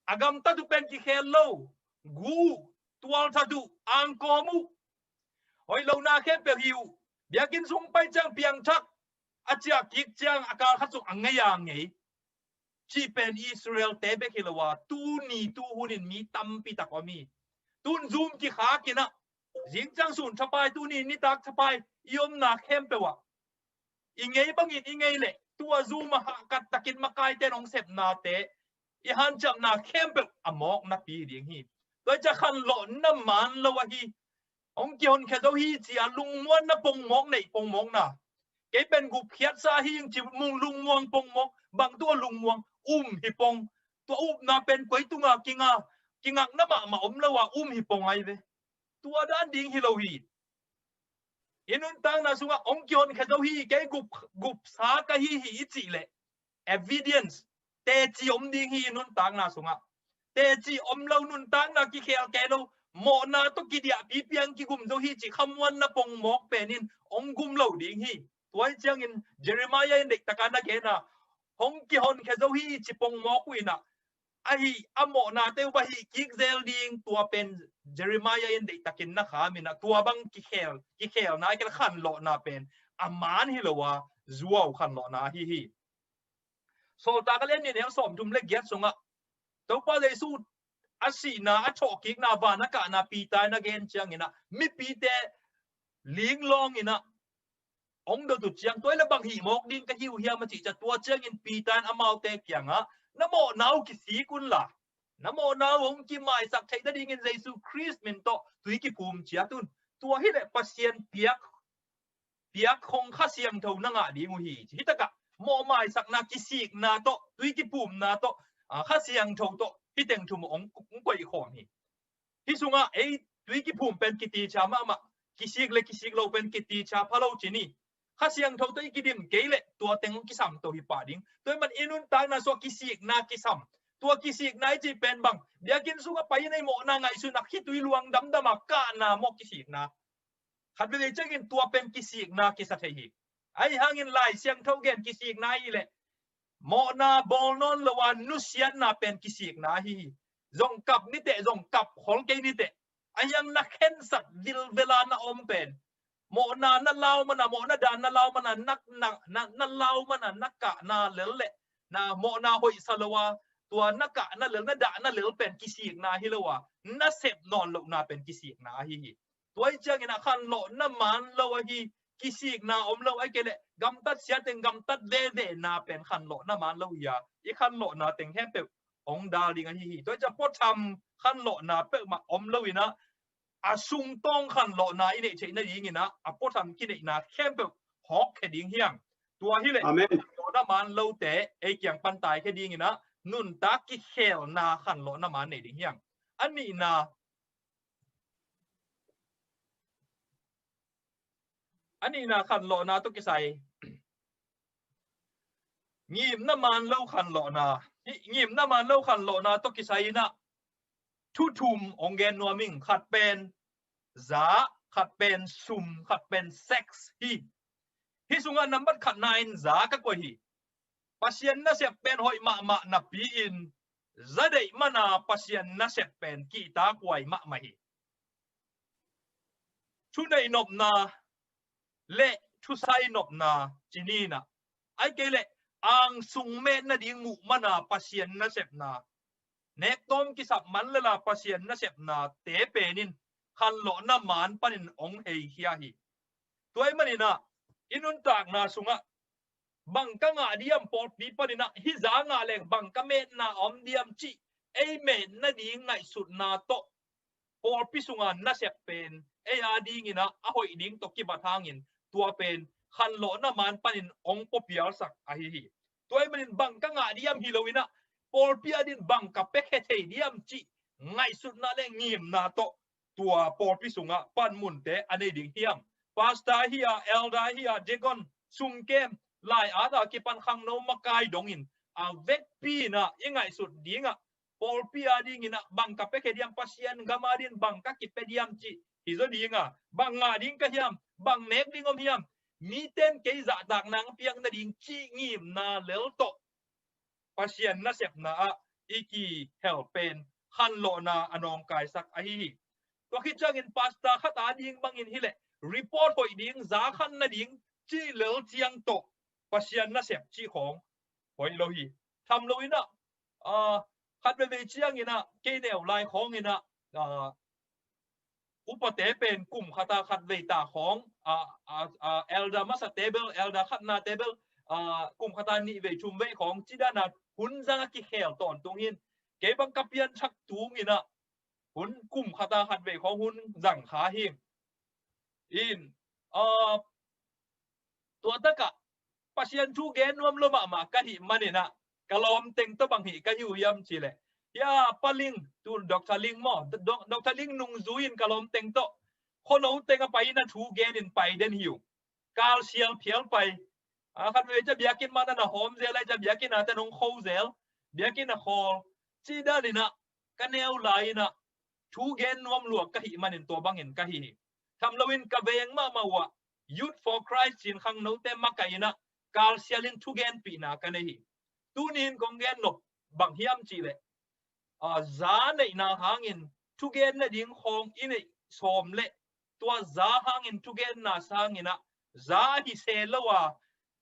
a gamtat uh pen kikhel lo, gu uh, tualthat uh, angkawm uh, hoih lohna khempeuh hi uh. Biakinn sung pai ciang piangthak a ciah kik ciang a kal khat sung a ngei a ngei. Cih pen Israel-te bek hi lo a, tuni tu hunin mi tampi tak om hi. Tun Zoom kikhak inah, zing ciang sun thapai, tuni nitak thapai, i omna khempeuh ah i ngei bangin i ngei leh, tua Zoom ah hahkat takin makaite in hong sepnate, i hanciamna khempeuh a mawk napi ding hi. Tua hi ciah khanlawhna man lo ahi. Hong kihonkhia zo hi ci-a lungmuanna pongmawk neih, pongmawkna. Kei pen gupkhiatsa hi ing ci mung lungmuang pongmawk, bang tua lungmuang, um hi pong. Tua upna pen koi tunga kinga, kingakna mahmah om lo a um hi pong ahi ve. Tua dan ding hi lo hi. I nuntakna sungah hong kihonkhia zo hi, kei gup, gupsa ka hi hi i cih leh, evidence, teci om ding hi i nuntakna sungah. Teci om lo, nuntakna kikhel kei lo, mawhna tawh kidiahpipi a kigum zo hi ci khamuanna pongmawk pen in hong gum lo ding hi. Tua hi ciangin Jeremiah in deihtaka na gen a, hong kihonkhia zo hi ci pongmawk uh inah, ahi a mawhnate uh va hih kik zel ding, tua pen Jeremiah in deihtakin na kham inah, tua bang kikhel, kikhelna a kikhanlawhna pen a man hi lo a, zuau khanlawhna ahi hi. Sawltak a lian nih, neu sawmthum le giat sungah Topa Jesu a sihna, a thawhkikna, van a kahna Peter in a gen ciang inah, mipite linglawng inah hong dot uh ciang, tua hi leh bang hih mawk ding ka hi uh hiam a cih ciang, tua ciangin Peter in amaute kiangah, na mawhna uh kisik unla, na mawhna uh hong kimaisak theih nadingin Jesu Khrist min tawh tui kiphum ciat un. Tua hi leh Pasian piak, piak hong Kha Siangtho na ngah ding uh hi ci. Hitakah mawhmaisakna, kisikna tawh, tui kiphumna tawh, a, Kha Siangtho tawh hih teng thum hong, hong koihkhawm hi. Hih sungah ei tui kiphum pen kiticha mahmah, kisik le kisik lo pen kiticha pha lo ci ni. Kha Siangtho tawh i kidim kei leh tua teng hong kisam to hi pah ding. Tua hi man i nuntakna sungah kisikna kisam. Tua kisikna i cih pen bang, biakinn sungah pai in ei mawhna ngaihsutna khitui luang damdam a kahna maw kisikna. Khat veivei ciangin tua pen kisikna kisa thei hi. Ahi hangin Lai Siangtho gen kisikna hi leh, mawhna bawl nawn lo a nusiatna pen kisikna ahi hi. Zong kap niteh, zong kap khol kei niteh. Ahi hang na khensat vilvela na om pen, mawhna na lau mana, mawhna dan na lau mana, na, na, na, na lau mana, na kahna lel leh, na mawhna hoihsa lo a, tua na kahna lel, na dahna lel pen kisikna hi lo a, na sep nawn lohna pen kisikna ahi hi. Tua hi ciangin a khanlawhna man lo ahi, kisikna om lo, ahih kei leh gamtat siateng gamtat vevena pen khanlawhna man lo hi a, i khanlawhna teng khempeuh hong dal ding ahi hi. Tua hi ciang puatham khanlawhna peuhmah om lo inah, a sungtawng khanlawhna i neih theih nading inah, a puatham kineihna khempeuh hawkkhia ding hi hang. Tua hi leh, Amen, khanlawhna man lote ei kiang pan taikhia ding inah, nuntak kikhelna khanlawhna man nei ding hi hang. A nihna, a nihna khanlawhna tawh kisai. Ngimna man lo khanlawhna. Hih ngimna man lo khanlawhna tawh kisai inah thu thum hong gen nuam ing. Khat pen za, khat pen sum, khat pen sex hi. Hih sungah nambat khatna in za ka koih hi. Pasian nasep pen hoih mahmah napi-in, za deih mana Pasian nasep pen kihtakhuai mahmah hi. Thuneih nopna le thusai nopna ci ni inah, ahih kei leh angsung met nading muh mana Pasian nasepna, nektawm kisap man lel a Pasian nasepnate pen in khanlawhna man panin hong heikhia hi. Tua ahih man inah i nuntakna sungah bang ka ngah diam, pawlpi pan inah hih za ngah leng bang ka metna a om diam cih ei met nading ngaihsutna tawh pawlpi sunga nasep pen ei a ding inah a hoih ding tawh kibat hangin, tua pen khanlawhna man panin hong pawpialsak ahi hi. Tua ahih manin bang ka ngah diam hi lo inah, pawlpi adingin bang ka piakhia thei diam cih ngaihsutna le ngimna tawh tua pawlpi sungah panmunte a nei ding hi hang. Pastor hi a, elder hi a, deacon, sumkem, lai-at a kipan khangno makai dongin a vekpi inah i ngaihsut dingah pawlpi a dingin ah bang ka pia khe diam, Pasian gam a dingin bang ka kipia diam cih hi zaw ding a, bang ngah ding ka hiam, bang nek ding om hiam, miten kei zahtak nang piak nading cih ngimna lel tawh Pasian nasepna ah i kihel pen khanlawhna a nawngkaisak ahi hi. Tua khit ciangin pastor khat a ding bangin hi leh report hoih ding, za khan nading cih lel ciang tawh Pasian nasep cih khawng hoih lo hi. Tham lo in ah, ah, khat veivei ciangin ah kei neu lai khawngin ah, ah, upate pen kum khata khat vei ta khawng, ah, ah, ah, elder masate bel, elder khatnate bel, ah, kum khata nih vei thum vei khawng ci dana hun zang a kikhel tawntung hin, kei bang ka pianthak tungin ah hun kum khata khat vei khawng hun zang kha hi. In, ah, tua takah Pasian thu gen nuam lo mahmah ka hih manin ah ka lawmteng tawh bang hih ka hi uh hiam cih leh, hia Pa Ling, tu Doctor Ling maw, Doc-, Doctor Ling nungzui in ka lawmteng tawh khuano teng a pai in a thu gen in pai den hi uh. Kalsial phial pai. A khat vei ca biakinn mah na na hawm zel, a ca biakinn a ten hong kho zel, biakinn a khawl. Ci dan in ah ka neu lai in ah thu gen nuam lua ka hih manin tua bangin ka hi hi. Tham loin ka veng mahmah uh ah Youth for Christ in khangnote makaih in ah kalsial in thugenpihna ka nei hi. Tuni in kong gen nop bang hiam cih leh, ah, za neihna hangin thugen nading khawng i neih sawm leh tua za hangin thugenna sangin ah za hi se lo a,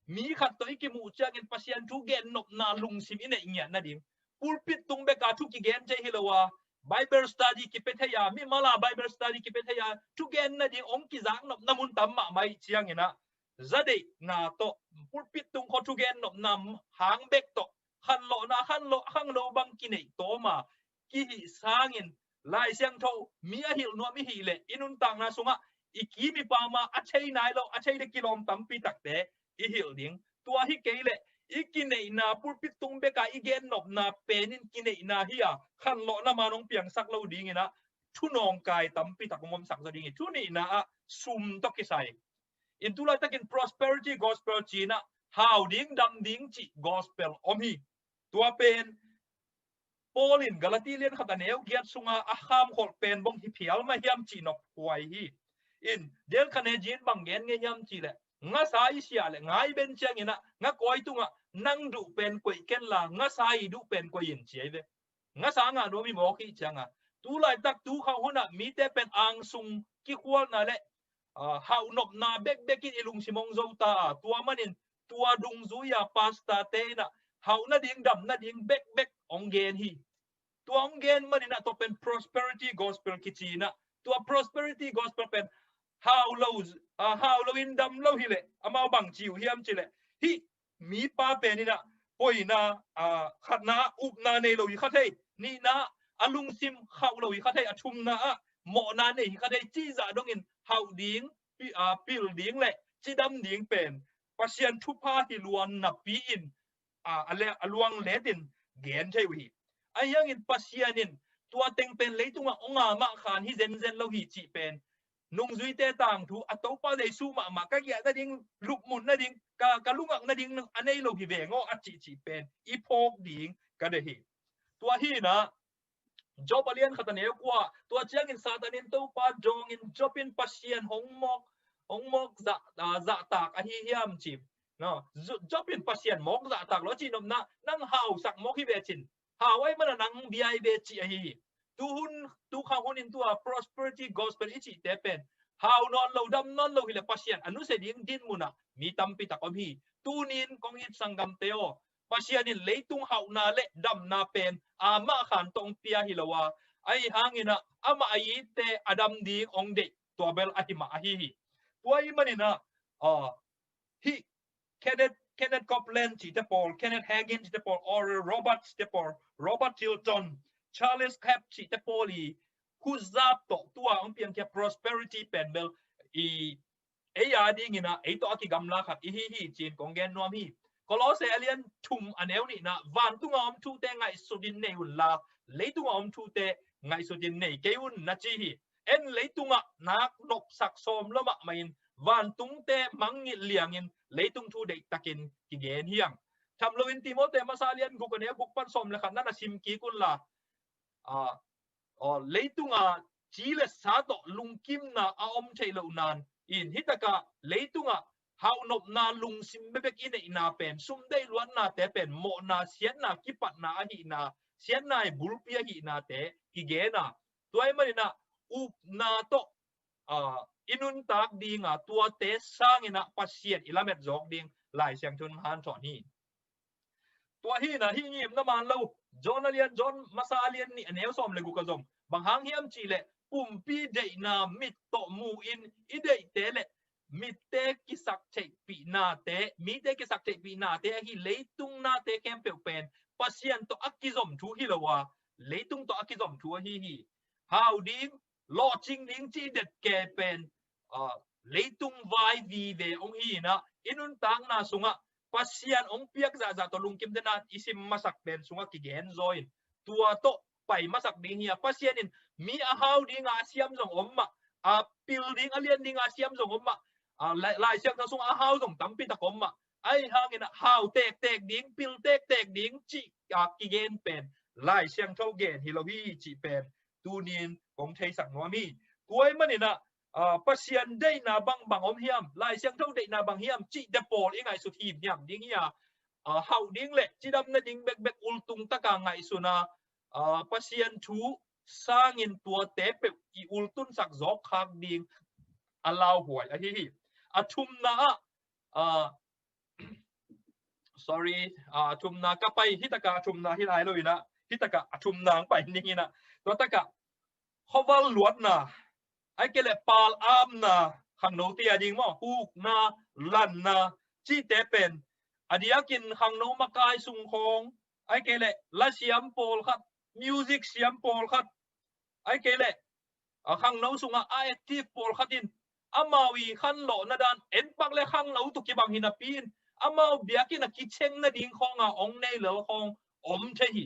mi khat tawh i kimuh ciangin Pasian thu gen nopna lungsim i neih ngiat nading. Pulpit tung beka thu kigen thei hi lo a, Bible study kipia thei a, mimal a Bible study kipia thei a, thu gen nading hong kizak nopna mun tam mahmah ih ciangin ah, za deihna tawh, pulpit tung khawng thu gen nopna hang bek tawh khanlawhna, khanlawh, khangno bang kineih tawm a, kihih sangin Lai Siangtho mi a hilh nuam i hih leh i nuntakna sungah i kim i pam a, a thei nai lo, a thei le kilawm tampi takte i hilh ding. Tua hi kei leh i kineihna, pulpit tung beka i gen nopna pen in kineihna hi a, khanlawhna man hong piangsak lo dingin ah thu nawngkai tampi tak hong omsak zaw ding hi. Thu nihna ah sum tawh kisai in tu laitakin prosperity gospel ci-in ah hau ding, dam ding cih gospel om hi. Tua pen Paul in Galati lian khat a neu giat sunga a khamkholh pen bang hi phial mah hiam cih nop huai hi. In Dale Carnegie in bang gen ngei hiam cih leh, ngasa i siah leh ngai ben ciangin ah ngakawi tungah nang duh pen koih ken la, ngasa i duh pen koih in ci ahi ve. Ngasa ngah nuam i mawk hi cianga, tu laitak tu khauh hunah mite pen angsung kikhualna le, ah, hauhnopna bekbek in i lungsim hong zo ta a, tua manin tua dungzui a pastor te in ah hauh nading, dam nading bekbek hong gen hi. Tua hong gen manin ah tua pen prosperity gospel kici in ah, tua prosperity gospel pen hau lo, ah, hau lo in dam lo hi leh amau bang ci uh hiam cih leh, hih mipa pen in ah hoihna, ah, khatna ah upna nei lo hi kha thei, nihna ah a lungsim khauh lo hi kha thei, a thumna ah mawhna nei hi kha thei, cih zah dongin hauh ding, pi-, ah, pil ding le cidam ding pen Pasian thupha hi luan napi in, ah, a le-, a luang let in gen thei uh hi. Ahi hangin Pasian in tua teng pen leitungah hong a mah khan hi zenzen lo hi cih pen nungzuite tangthu, a Topa Jesu mahmah ka giah nading, lupmun nading, ka, ka lungak nading a nei lo hi veng aw a cihcih pen i phawk ding ka deih hi. Tua hi in ah Job a lian khat a neu kua, tua ciangin Satan in Topa dawngin Job in Pasian hong mawk, hong mawk zah, ah, zahtak ahi hiam ci. No, Job in Pasian mawk zahtak lo a cihnopna, nang hausak mawk hi ve cin, hau ahih mana nang bia hi ve cih ahi hi. Tu hun, tu khang hun in tua prosperity gospel i cihte pen hau nawn lo, dam nawn lo hi leh Pasian a nusia ding din munah mi tampi tak om hi. Tuni in kong it sanggamte aw, Pasian in leitung hauhna le damna pen amah khan tawh hong pia hi lo a, ahi hangin ah amah a itte a dam ding hong deih, tua bel ahi mah ahi hi. Tua ahih manin ah, ah, hih Kenneth, Kenneth Copeland cihte pawl, Kenneth Hagin cihte pawl, Oral Roberts cihte pawl, Robert Tilton, Charles Capps cihte pawl i khutzap tawh tua hong piangkhia prosperity pen bel i ei a dingin ah ei tawh a kigamla khat i hi hi ci-in kong gen nuam hi. Kolose a lian thum a neu nihna, vantunga om thute ngaihsutin nei unla, leitunga om thute ngaihsutin nei kei un na ci hi. En leitungah nak nopsak sawm lo mahmah in, vantungte mangngilh liangin leitung thu deihtakin kigen hi hang. Tham loin Timote masa lian guk a neu guk pan sawm le khatna na sim kik unla, a, a, leitunga ci le sa tawh lungkimna a om theih loh nan in, hitakah leitungah haunopna lungsim bekbek i neihna pen, sum deih luatnate pen, mawhna, siatna, kipatna ahihna, siatna i bulpi ahihnate kigena. Tua ahih maninah upna tawh, a, i nuntak dinga, tuate sanginah Pasian i lamet zawk ding Lai Siangtho in hanthawn hi. Tua hinah hih ngimna man lo, John a lian, John masa a lian nih a neu sawm le guk a zong bang hang hiam cihleh, pumpi deihna mit tawh mu-in i deihte le mitte kisak theihpihnate, mite kisak theihpihnate ahi leitung nate khempeuh pen Pasian tawh a kizom thu hi lo a, leitung tawh a kizom thu ahi hi. Hau ding, lawhcing ding cih detkei pen, a, leitung vai vive hong hi inah, i nuntakna sungah Pasian hong piak zahzah tawh lungkim dena i sim masak pen sungah kigen zaw in, tua tawh pai masak ding hi a, Pasian in mi a hau dinga a siam zong om mah, a pil ding a lian dinga a siam zong om mah, a, Lai, Lai Siangtho sungah a hau zong tampi tak om mah. Ahi hangin a hau tektek ding, pil tektek ding cih, a, kigen pen Lai Siangtho gen hi lo hi cih pen tunin kong theisak nuam hi. Tua ahih maninah, a, Pasian deihna bangbang om hiam, Lai Siangtho deihna bang hiam cihte pawl i ngaihsut himhiam ding hi a, a, hauh ding le cidam nading bekbek ultung taka ngaihsun a, a, Pasian thu sangin tuate peuh i ultunsak zawkkhak ding a lauhuai ahi hi. A thumna ah, a, sorry, a, a thumna ka pai, hitaka a thumna hi lai lo inah, hitaka a thumna ang pai ning inah, tua taka khuaval luatna, ahih kei leh palamna, khangno tia ding maw, hukna, lanna, cihte pen a diakin khangno makai sung khawng, ahih kei leh lasiam pawlkhat, music siam pawlkhat, ahih kei leh, a, khangno sungah a active pawlkhat in amau i khanlawhna dan, enpak le khangno tawh kibang hi napi in, amau biakinn a kiceng nading khawnga hong nei lel khawng om thei hi.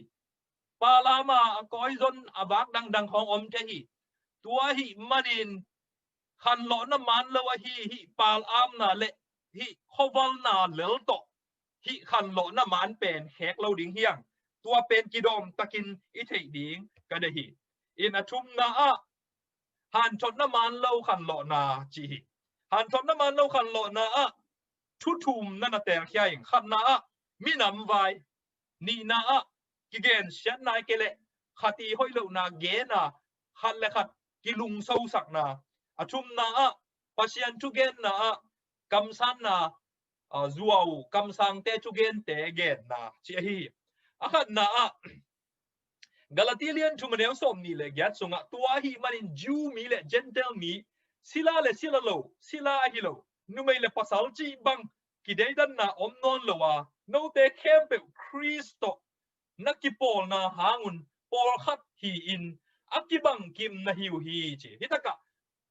Palama a kawizon a vak dangdang khawng om thei hi. Tua ahih manin khanlawhna man lo ahi hih palamna le hih khuavalna lel tawh hih khanlawhna man pen khek lo ding hi hang. Tua pen kidawm takin i theih ding ka deih hi. In a thumna ah hanthotna man lo khanlawhna ci hi. Hanthotna man lo khanlawhna ah thu thum na na telkhia in, khatna ah minam vai, nihna ah kigensiatna ahih kei leh khat i hoih lohna gena, khat le khat kilungsosakna, a thumna ah Pasian thugenna ah kamsanna, a, zuau kamsangte thugente genna ci ahi hi. A khatna ah Galati lian thum a neu sawm nih le giat sungah, tua ahih manin Jew mi le Gentile mi, sila le sila lo, sila ahi lo, numei le pasal cih bang kideidanna om nawn lo a, note khempeuh Khrist tawh na kipawlna hangun pawlkhat hi-in a kibangkim na hi uh hi ci. Hitakah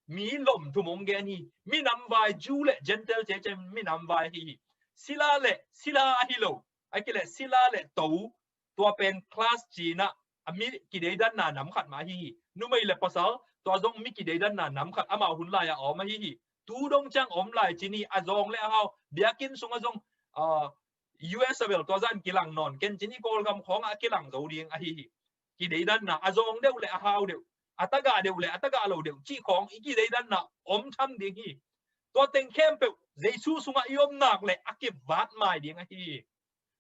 mi lom thum hong gen hi. Minam vai, Jew le Gentile cece minam vai hi hi. Sila le sila ahi lo, ahih kei leh sila le to, tua pen class cinah a mi kideidanna nam khat mah ahi hi. Numei le pasal, tua zong mi kideidanna nam khat amau hun lai-ah a om ahi hi. Tu dong ciang om lai cin hi, a zawng le a hau, biakinn sungah zong, a, U S a bel tua zan kilang nawn ken cin hi, Kawlgam khawngah a kilang zo ding ahi hi. Kideidanna, a zawng deuh le a hau deuh, a tagah deuh le a tagah lo deuh cih khawng i kideidanna om tham ding hi. Tua teng khempeuh Jesu sungah i om nak le a kivat mai ding ahi hi.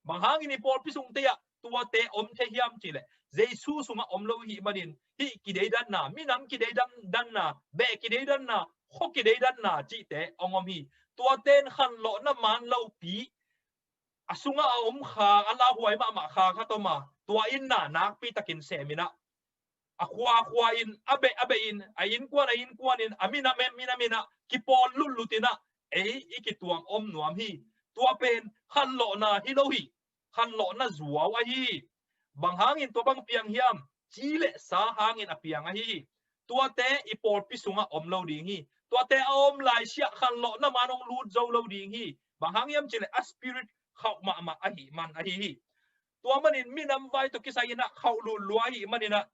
Bang hangin i pawlpi sungte ah tuate om thei hiam cihleh, Jesu sungah om lo ihih manin hih kideidanna, minam kideidanna, beh kideidanna, khua kideidanna cihte hong om hi. Tuate in khanlawhna man lopi a sungah a om kha, a lauhuai mahmah kha khat om a, tua in na nakpi takin seminah a khuakhua in, a beh a beh in, a innkuan a innkuan in, a minam a minam inah kipawl lutlut inah ei i kituang om nuam hi. Tua pen khanlawhna hi lo hi. Khanlawhna zuau ahi hi. Bang hangin tua bang piang hiam? Ci le sa hangin a piang ahi hi. Tuate i pawlpi sungah om lo ding hi. Tuate a om laisiah khanlawhna man hong lut zo lo ding hi. Bang hang hiam cihleh a spirit khauh mahmah ahih man ahi hi. Tua manin minam vai tawh kisai inah khauh lutlua ahih maninah,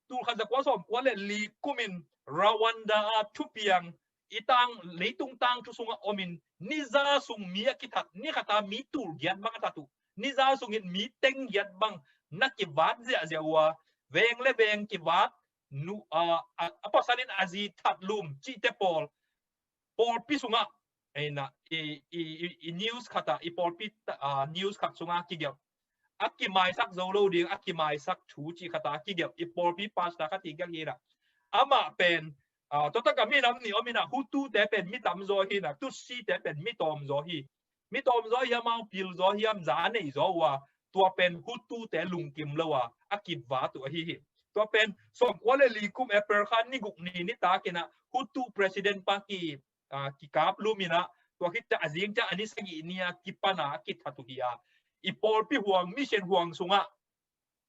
tulkhat zakua sawmkua le li kumin Rwanda a thupiang i tang, leitung tangthu sungah omin, niza sung mi a kithat, ni khata mi tul giat bang a that uh, niza sungin mi teng giat bang na kivat ziahziah uh a, veng le veng kivat, nu, a, a, a pasalin a zi that lum cihte pawl, pawlpi sungah, eina, i, i, i, i news khat ah, i pawlpi, a, news khat sungah kigelh, a kimaisak zo lo ding, a kimaisak thu cih khat ah kigelh, i pawlpi pastor khat hi gelh hi inah. Amah pen, a, tua tak a minam nih om inah, Hutute pen mi tam zaw hi inah, Tutsite pen mi tawm zaw hi. Mi tawm zaw hiam, amau pil zaw hiam, za nei zaw uh a, tua pen Hutute lungkim lo a, a kivat uh ahi hi. Tua pen sawmkua le li kum April kha ni guk ni nitak inah Hutu president pa ki, a, kikaplum inah, tua khit ciang a zing ciang a ni sagih ni a kipan a a kithat uh hi a. I pawlpi huang, mission huang sungah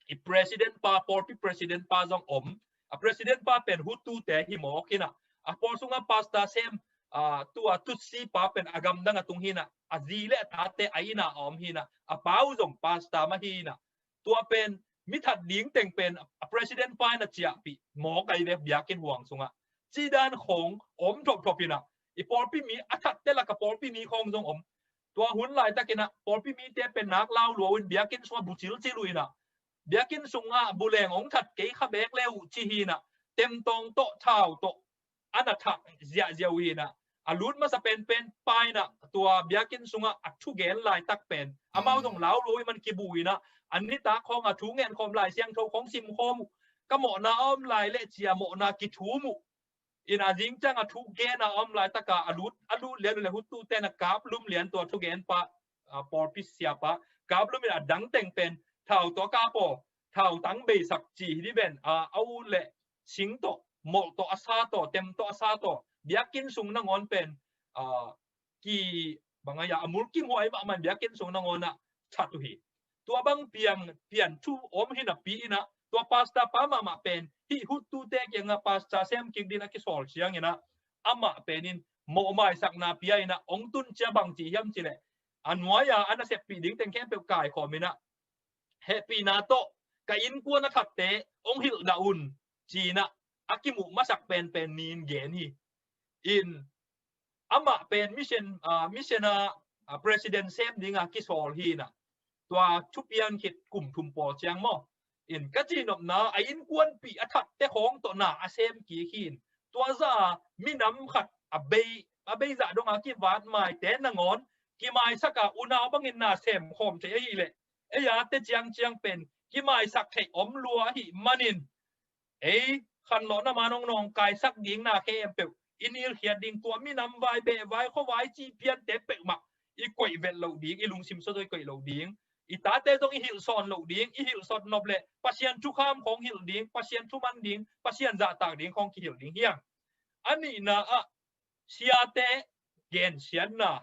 i president pa, pawlpi president pa zong om. A president pa pen Hutute hi mawk inah, a pawl sungah pastor sem, a, tua Tutsi pa pen a gamdang a tung hi inah, a zi le a tate a inn ah a om hi inah, a pa uh zong pastor mah hi inah. Tua pen mi that ding teng pen a president pa in a ciahpih mawk ahi ve, biakinn huang sungah. Cih dan khawng om thopthop inah, i pawlpi mi, a thatte lak a pawlpi mi khawng zong om. Tua hun laitak inah pawlpi mite pen nak lau lua uh in, biakinn sungah bu cilcil uh inah, biakinn sungah buleng hong that kei kha beek le uh ci hi inah, temtawng tawh, thau tawh a na thah ziahziah uh hi inah. A lut masa penpen pa inah, tua biakinn sungah a thugen laitak pen amau zong lau lua uh ih man kibu inah, a nitak khawng a thu ngen khawm, Lai Siangtho khawng sim khawm uh, ka mawhna a om lai leh ci a mawhna kithum uh. In a zing ciang a thugen a om laitak a, a lut, a lut lian uh leh Hutute in a kaplum lian, tua thugen pa, a, pawlpi siapa kaplum in a dang teng pen thau tawh a kap aw, thau tang beisak ci hi dih ven, a, a ut leh sing tawh, molh tawh, a sa tawh, tem tawh, a sa tawh, biakinn sung nangawn pen, a, ki, bang a, a mulkimhuai mahmah in biakinn sung nangawn ah that uh hi. Tua bang piang, pian thu om hi napi inah, tua pastor pa mahmah pen hih Hutute kiangah pastor sem kik dingin a kisawl ciang inah, amah pen in mawhmaisakna pia inah, hong tun ciang bang ci hiam cih leh, a nuai-a a naseppih ding teng khempeuh kaikhawm inah, hehpihna tawh ka innkuan a thatte hong hilhdah un ci inah, a kimuh masak penpen ni-in gen hi. In amah pen mission, a, mission a, a, president sem dinga kisawl hi inah, tua thupian khit kum thum pawl ciang maw. In ka cihnopna, a innkuanpih a thatte khawng tawh na a sem kik hi in, tua zah a minam khat a bei, a bei zah dong a kivat maite nangawn kimaisak a, unau bangin na sem khawm thei ahih leh, ei a te ciangciang pen kimaisak theih om lua ahih manin, ei khanlawhna man hong nawngkaisak ding na khempeuh i nilkhiat ding, tua minam vai, beh vai, khua vai cih piante peuhmah i koih vet loh ding, i lungsim sawt tawh i koih loh ding. I tate zong i hilhsawn loh ding, i hilhsawn nop leh Pasian thukham khawng hilh ding, Pasian thuman ding, Pasian zahtak ding khawng kihilh ding hi hang. A nihna ah, siate gensiatna,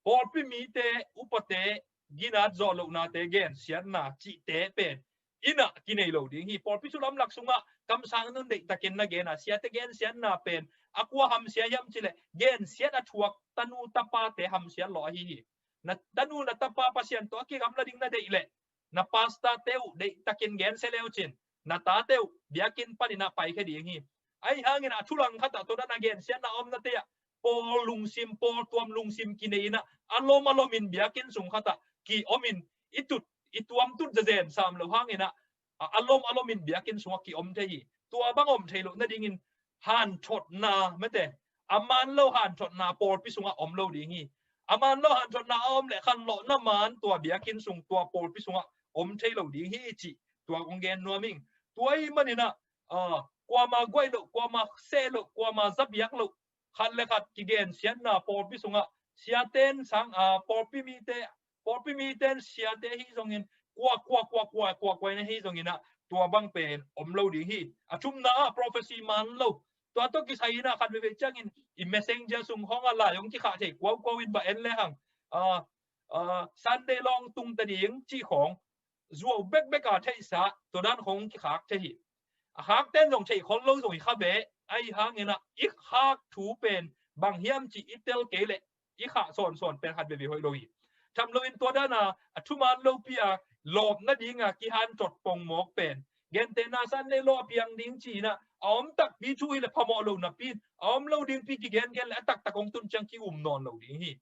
pawlpi mite, upate ginat zawh lohnate gensiatna cihte pen inah kinei lo ding hi. Pawlpi thu lamlak sungah kamsang nun deihtakin na gen a, siate gensiatna pen a kua hamsia hiam cih leh, gensiat a thuak tanu tapate hamsiat lawh ahi hi. Na tanu na tapa Pasian tawh a kigamla ding na deih leh, na pastorte uh deihtakin gensia le uh cin, na tate uh biakinn panin a paikhia ding hi. Ahi hangin a thulang khat ah tua dan a gensiatna omnate ah, pawl lungsim, pawl tuam lungsim kinei inah, a lom a lomin biakinn sung khat ah ki-omin, i tut, i tuam tut zezen sam lo hang inah, a, a lom a lomin biakinn sungah ki-om thei hi. Tua bang om theih loh nadingin hanthotna, mate, a man lo hanthotna pawlpi sungah om lo ding hi. A man lo hanthotna a om leh khanlawhna man tua biakinn sung, tua pawlpi sungah om thei lo ding hi cih tua kong gen nuam ing. Tua ahih manin ah, a, kuama guai loh, kuama seh loh, kuama zabiak loh, khat le khat kigensiatna pawlpi sungah, siaten sang, a, pawlpi mite, pawlpi miten siate ahi zongin, kua, kua, kua, kua, kua, kua in ahi zongin ah, tua bang pen om lo ding hi. A thumna ah, prophecy man lo. Tua tawh kisai inah khat veivei ciangin i messenger sung khawng ah lai hong kikhah thei kuaukuau in, bang en le hang, a, a, Sunday law tung ta ding cih khawng, zuau bekbek a theihsa, tua dan khawng kikhak thei hi. A khakten zong theih khol lo zong hi kha ve. Ahi hangin ah, i khak thu pen bang hiam cih i tel kei leh, i khah sawnsawn pen khat veivei hoih lo hi. Tham loin tua dan a, a thuman lopi a, lawp nadinga kihanthawn pongmawk pen, gentehna Sunday law a piang ding ci inah, a om takpi thu hi leh phamawh lo napi in, a om lo dingpi kigengen leh a taktak hong tun ciang ki-um nawn lo ding hi.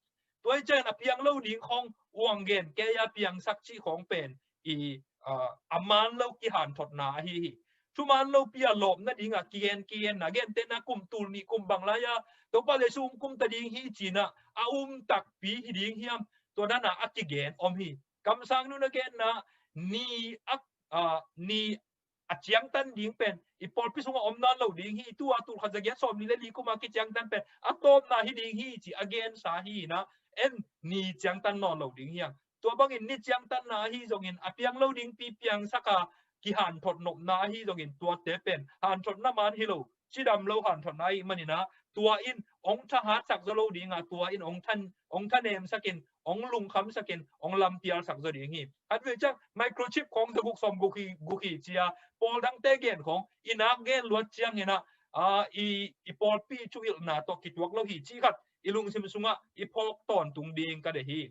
Tua hi ciangin a piang lo ding khawng uang gen kei a, piangsak cih khawng pen i, ah, a man lo kihanthotna ahi hi. Thuman lopi a lawp nadingah kigen kigenna, gentehna kum tul nih kum bang lai-a Topa Jesu hong kumta ding hi ci-in ah a um takpi hi ding hiam, tua dan a kigen om hi. Kamsang nu na genna, ni a, ah, ni a ciangtan ding pen i pawlpi sungah om nawn lo ding hi, tua tul khat za giat sawmnih le li kum a kiciangtan pen a tawpna hi ding hi ci a gensa hi-in ah, en ni ciangtan nawn lo ding hiam? Tua bangin ni ciangtanna ahi zongin a piang lo dingpi piangsak a kihanthot nopna ahi zongin tuate pen hanthotna man hi lo, cidam lo hanthotna ahih manin ah tua in hong thahatsak zaw lo ding a, tua in hong than, hong thanemsak in, hong lungkhamsak in, hong lampialsak zaw ding hi. Khatvei ciang microchip khawng za guk sawm guk hi, guk hi ci-a pawl dangte gen khawng i nak gen luat ciangin ah, ah, i, i pawlpi thuhilhna tawh kituak lo hi cih khat i lungsim sungah i phawk tawntung ding ka deih hi.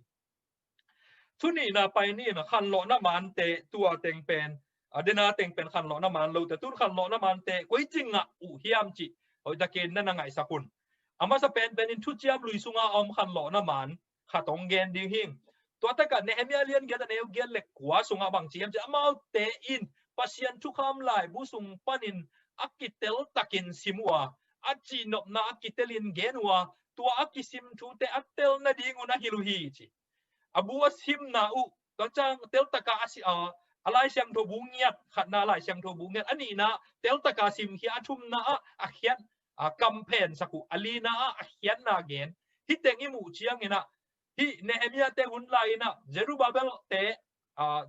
Thu nihna pai ni in ah khanlawhna mante, tua teng pen, a, dena teng pen khanlawhna man lote, tun khanlawhna mante koi ci ngah uh hiam cih hoihtakin na na ngaihsak un. A masa penpen in Thuciam Lui sunga a om khanlawhna man khat hong gen ding hi. Tua takah Nehemiah lian giat a neu giat le kua sungah bang ci hiam cih, amaute in Pasian thukham laibu sung panin a kiteltakin sim uh a, a cihnopna a kitelin gen uh a, tua a kisim thute a tel nadingun a hilh uh hi ci. A bu a simna uh, tua ciang teltaka a si, a, a Lai Siangtho bu ngiat, khatna Lai Siangtho bu ngiat, a nihna teltaka simkhia, a thumna ah a khiat, a kamphensak uh, a lina ah a khiatna gen. Hih teng i muh ciangin ah, hih Nehemiah te hun lai-in ah Zerubbabel te, a,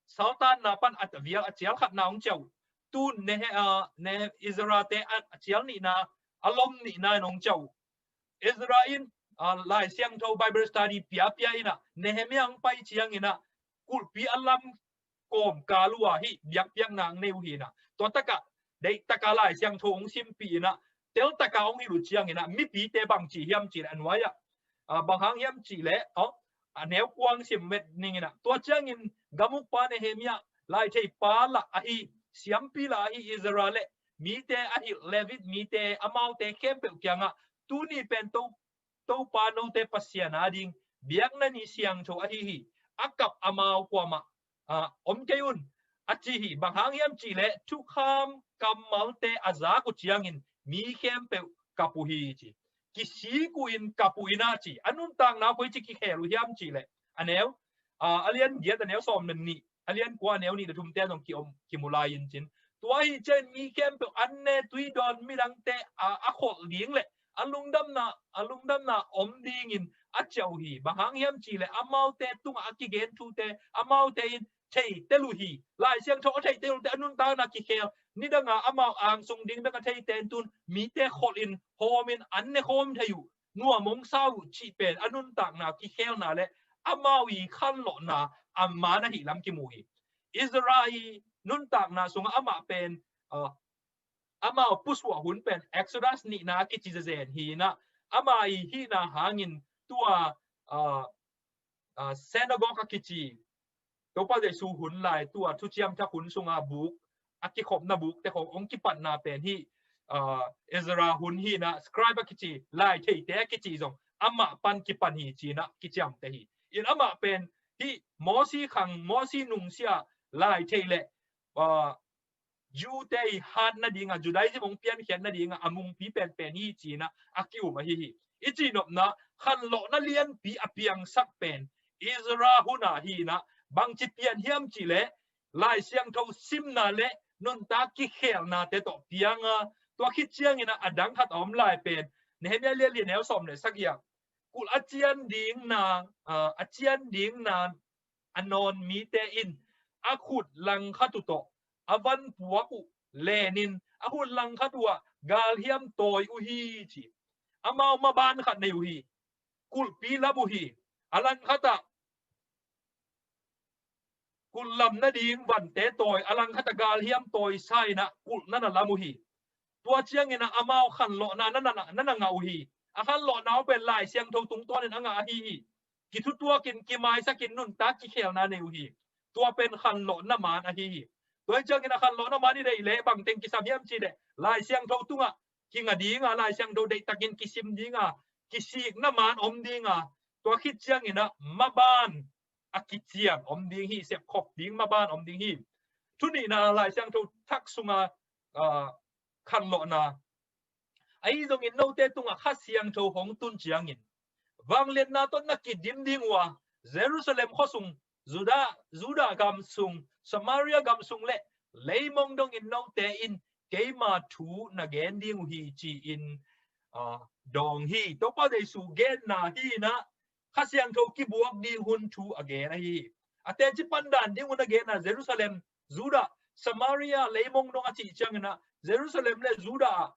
saltanna pan a vial a cial khatna hong ciah uh. Tun Nehe-, a, Nehe-, Ezra te a, a cial nihna, a lom nihna in hong ciah uh. Ezra in, a, Lai Siangtho Bible study piapia in ah, Nehemiah hong pai ciangin ah kulhpi a lam kawmkal uh a hih biakpiakna hong nei uh hi in ah. Tua takah deihtaka Lai Siangtho hong simpih in ah, teltaka hong hilh uh ciangin ah mipite bang ci hiam cih leh a nuai-ah, a, bang hang hiam cih leh, aw, a neu kua hong sim met ning in ah. Tua ciangin gamukpa Nehemiah, laitheipa lah ahi, siampi lah ahi Ezra le mite a hilh, Levite mite, amaute khempeuh kiangah, tuni pen To, Topa note Pasian ading biakna ni siangtho ahi hi. A kap amau kuamah, a, om kei un, a ci hi. Bang hang hiam cih leh thukham kammalte a zak uh ciangin mi khempeuh kap uh hi ci. Kisik uh in kap uh in a ci. A nuntakna koi ci kikhel uh hiam cih leh, a neu, a, a lian giat a neu sawm le nih, a lian kua a neu nih le thumte zong kimu lai-in cin. Tua hi ciangin mi khempeuh an ne, tui dawn, midangte a, a kholh ding le a lungdamna, a lungdamna om dingin a ciah uh hi. Bang hang hiam cih leh amaute tungah a kigen thute amaute in theitel uh hi. Lai Siangtho a theitel uh te a nuntakna kikhel, nidanga amau angsung ding bek a theite in tun mite kholhin hawmin an ne khawm thei uh, nuam hong sa uh cih pen a nuntakna kikhelna le amau i khanlawhna a man ahih lam kimu hi. Ezra i nuntakna sungah amah pen, a, amau pusuah hun pen Exodus nihna a kici zezen hi in ah, ama i hihna hangin tua, a, a, synagogue a kici, Topa Jesu hun lai tua Thuciam Thak hun sunga buk, a kikhopna bukte khawng hong kipatna pen hih, a, Ezra hun hi in ah, scribe a kici, laitheite a kici zong amah pan kipan hi ci in ah kiciamteh hi. In amah pen hih Mosi khang, Mosi nungsia laithei le, a, Jew-te i hat nadinga, Judaism hong piankhiat nadinga a mungpi penpen hi ci in ah a ki-um ahi hi. I cihnopna, khanlawhna lianpi a piangsak pen Ezra hun ahi in ah, bangci pian hiam cih leh Lai Siangtho simna le nuntak kikhelnate tawh piang a, tua khit ciangin ah a dang khat a om lai pen Nehemiah lian li a neu sawm le sagih ah, kulh a cian dingna, a, a cian dingna a nawn mite in a khut langkhat uh tawh a van puak uh lenin a khut langkhat uh ah galhiam tawi uh hi ci. Amau maban khat nei uh hi. Kulhpi lam uh hi. A langkhat ah kulh lam nading vante tawi, a langkhat ah galhiam tawi sa in ah kulh na na lam uh hi. Tua ciangin ah amau khanlawhna na na, na na ngah uh hi. A khanlawhna uh pen Lai Siangtho tungtawnin a ngah ahi hi. Kithutuakin, kimaisakin, nuntak kikhelna nei uh hi. Tua pen khanlawhna man ahi hi. Tua hi ciangin a khanlawhna man i deih leh bangteng kisam hiam cih leh Lai Siangtho tungah kinga dinga, Lai Siangtho deihtakin kisim dinga, kisikna man om dinga, tua khit ciangin ah maban a kician om ding hi, sepkhop ding maban om ding hi. Thu nihna, Lai Siangtho Thak sunga, ah, khanlawhna. Ahi zongin note tungah Kha Siangtho hong tun ciangin, vangliatna tawh na kidim ding uh a, Jerusalem khua sung, Judah, Judah gam sung, Samaria gam sung le leimong dongin note in keima thu na gen ding uh hi, ci-in, ah, dawng hi. Topa Jesu genna hi-in ah, Kha Siangtho kibuak ding hun thu a gen ahi hi. A teci pan dan ding hun a genna, Jerusalem, Judah, Samaria, leimong dong a cih ciangin ah, Jerusalem le Judah ah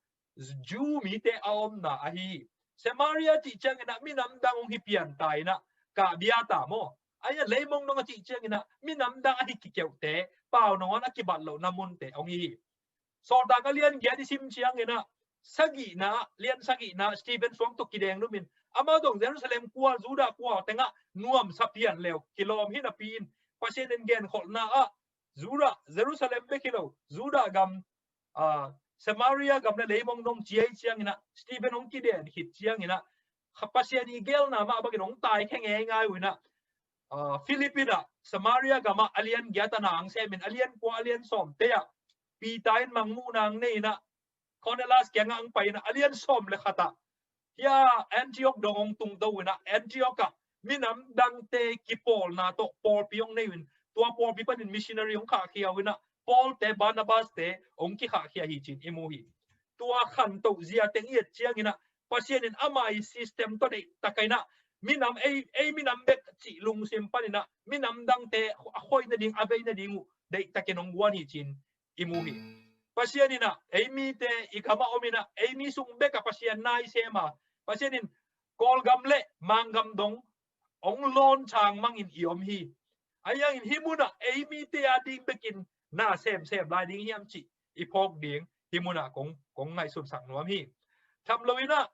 Jew mite a omna ahi hi. Samaria cih ciangin ah minam dang hong hi pian ta in ah, kah bia ta maw. Ahi a, leimong dong a cih ciangin ah minam dang a hi kikeuhte, pau nangawn a kibat lohna munte hong hi hi. Sawltak a lian giat i sim ciangin ah, sagihna, lian sagihna, Stephen suang tawh kideng numin, amau zong Jerusalem kual, Judah kual tengah nuamsa pian leu kilawm hi napi-in, Pasian in genkholhna ah, Judah, Jerusalem bek hi lo, Judah gam, ah, Samaria gam le leimong dong ci ahih ciangin ah, Stephen hong kiden khit ciangin ah, Kha Pasian i gelna mah bangin hong taikhia ngeingai uh in ah, ah, Philippi ah, Samaria gamah a lian giat a na hong semin, a lian kua, a lian sawmte ah Peter in mangmuhna hong nei in ah, Cornelius kiangah hong pai in ah, a lian sawm le khat ah, hia Antioch dong hong tungto in ah, Antioch ah minam dangte kipawlna tawh pawlpi hong nei uh in, tua pawlpi panin missionary hong khahkhia uh in ah, Paul te, Barnabas te hong kikhahkhia hi, ci-in i mu hi. Tua khantoh zia teng i et ciangin ah, Pasian in ama i system tawh deihtak in ah, minam ei, ei minam bek cih lungsim panin ah, minam dangte a khoih nading, a vei nading uh deihtakin hong guan hi, ci-in i mu hi. Pasian in ah, ei mite i gamah om in ah, ei mi sung bek ah Pasian na i sem a, Pasian in Kawlgam le Manggam dong hong lawn thangmangin i om hi. Ahi hangin hih munah ei mite a ding bekin na semsem lai ding hiam cih i phawk ding hih munah kong, kong ngaihsunsak nuam hi. Tham lo in ah,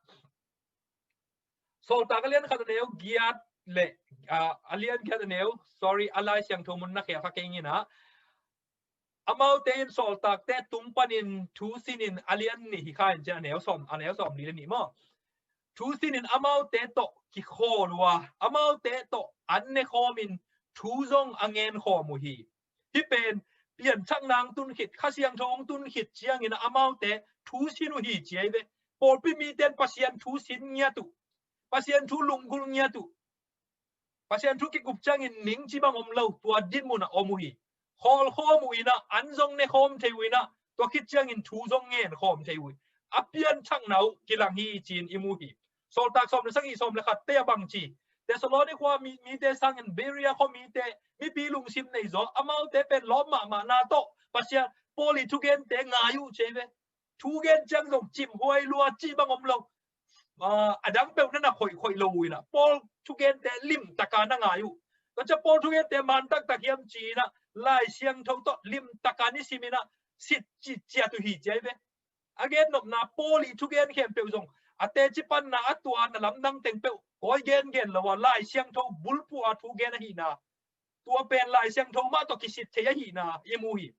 Sawltak a lian khat a neu giat le, ah, a lian giat a neu, sorry, a Lai Siangtho mun na khel kha kei ing in ah, amaute in sawltakte tung panin thu sinin a lian nih hi kha in, ciah a neu sawm, a neu sawmli le nih maw. Thu sinin amaute tawh kikhawl uh a, amaute tawh an ne khawmin thu zong a ngen khawm uh hi. Hih pen pianthakna hong tun khit, Kha Siangtho hong tun khit ciangin amaute thu sin uh hi, ci ahi ve. Pawlpi mite in Pasian thu sin ngiat uh, Pasian thu lunggulh ngiat uh, Pasian thu kikup ciangin ning ci bang om lo, tua dinmun ah om uh hi. Khawl khawm uh in ah, an zong ne khawm thei uh in ah, tua khit ciangin thu zong ngen khawm thei uh hi. A pianthakna uh kilang hi, ci-in i mu hi. Sawltak sawm le sagih, sawm le khatte ah bang ci, Thessaloni khua mi, mite sangin Berea khua mite, mipi lungsim nei zaw, amaute pen lawm mahmahna tawh Pasian, Paul i thugente ngai uh, ci ahi ve. Thugen ciang zong cimhuai lua cih bang om lo. Ah, a dang peuh na na khoih khoih lo uh in ah, Paul thugente limtaka na ngai uh. Tua ciah Paul thugente man taktak hiam ci-in ah, Lai Siangtho tawh limtaka nisim in ah sit cih ciat uh hi, ci ahi ve. A gennopna, Paul i thugen khempeuh zong a teci panna, a tua na lamdang teng peuh kawi gengen lo a, Lai Siangtho bulphuh a thugen ahihna, tua pen Lai Siangtho mah tawh kisit thei ahihna i mu hi.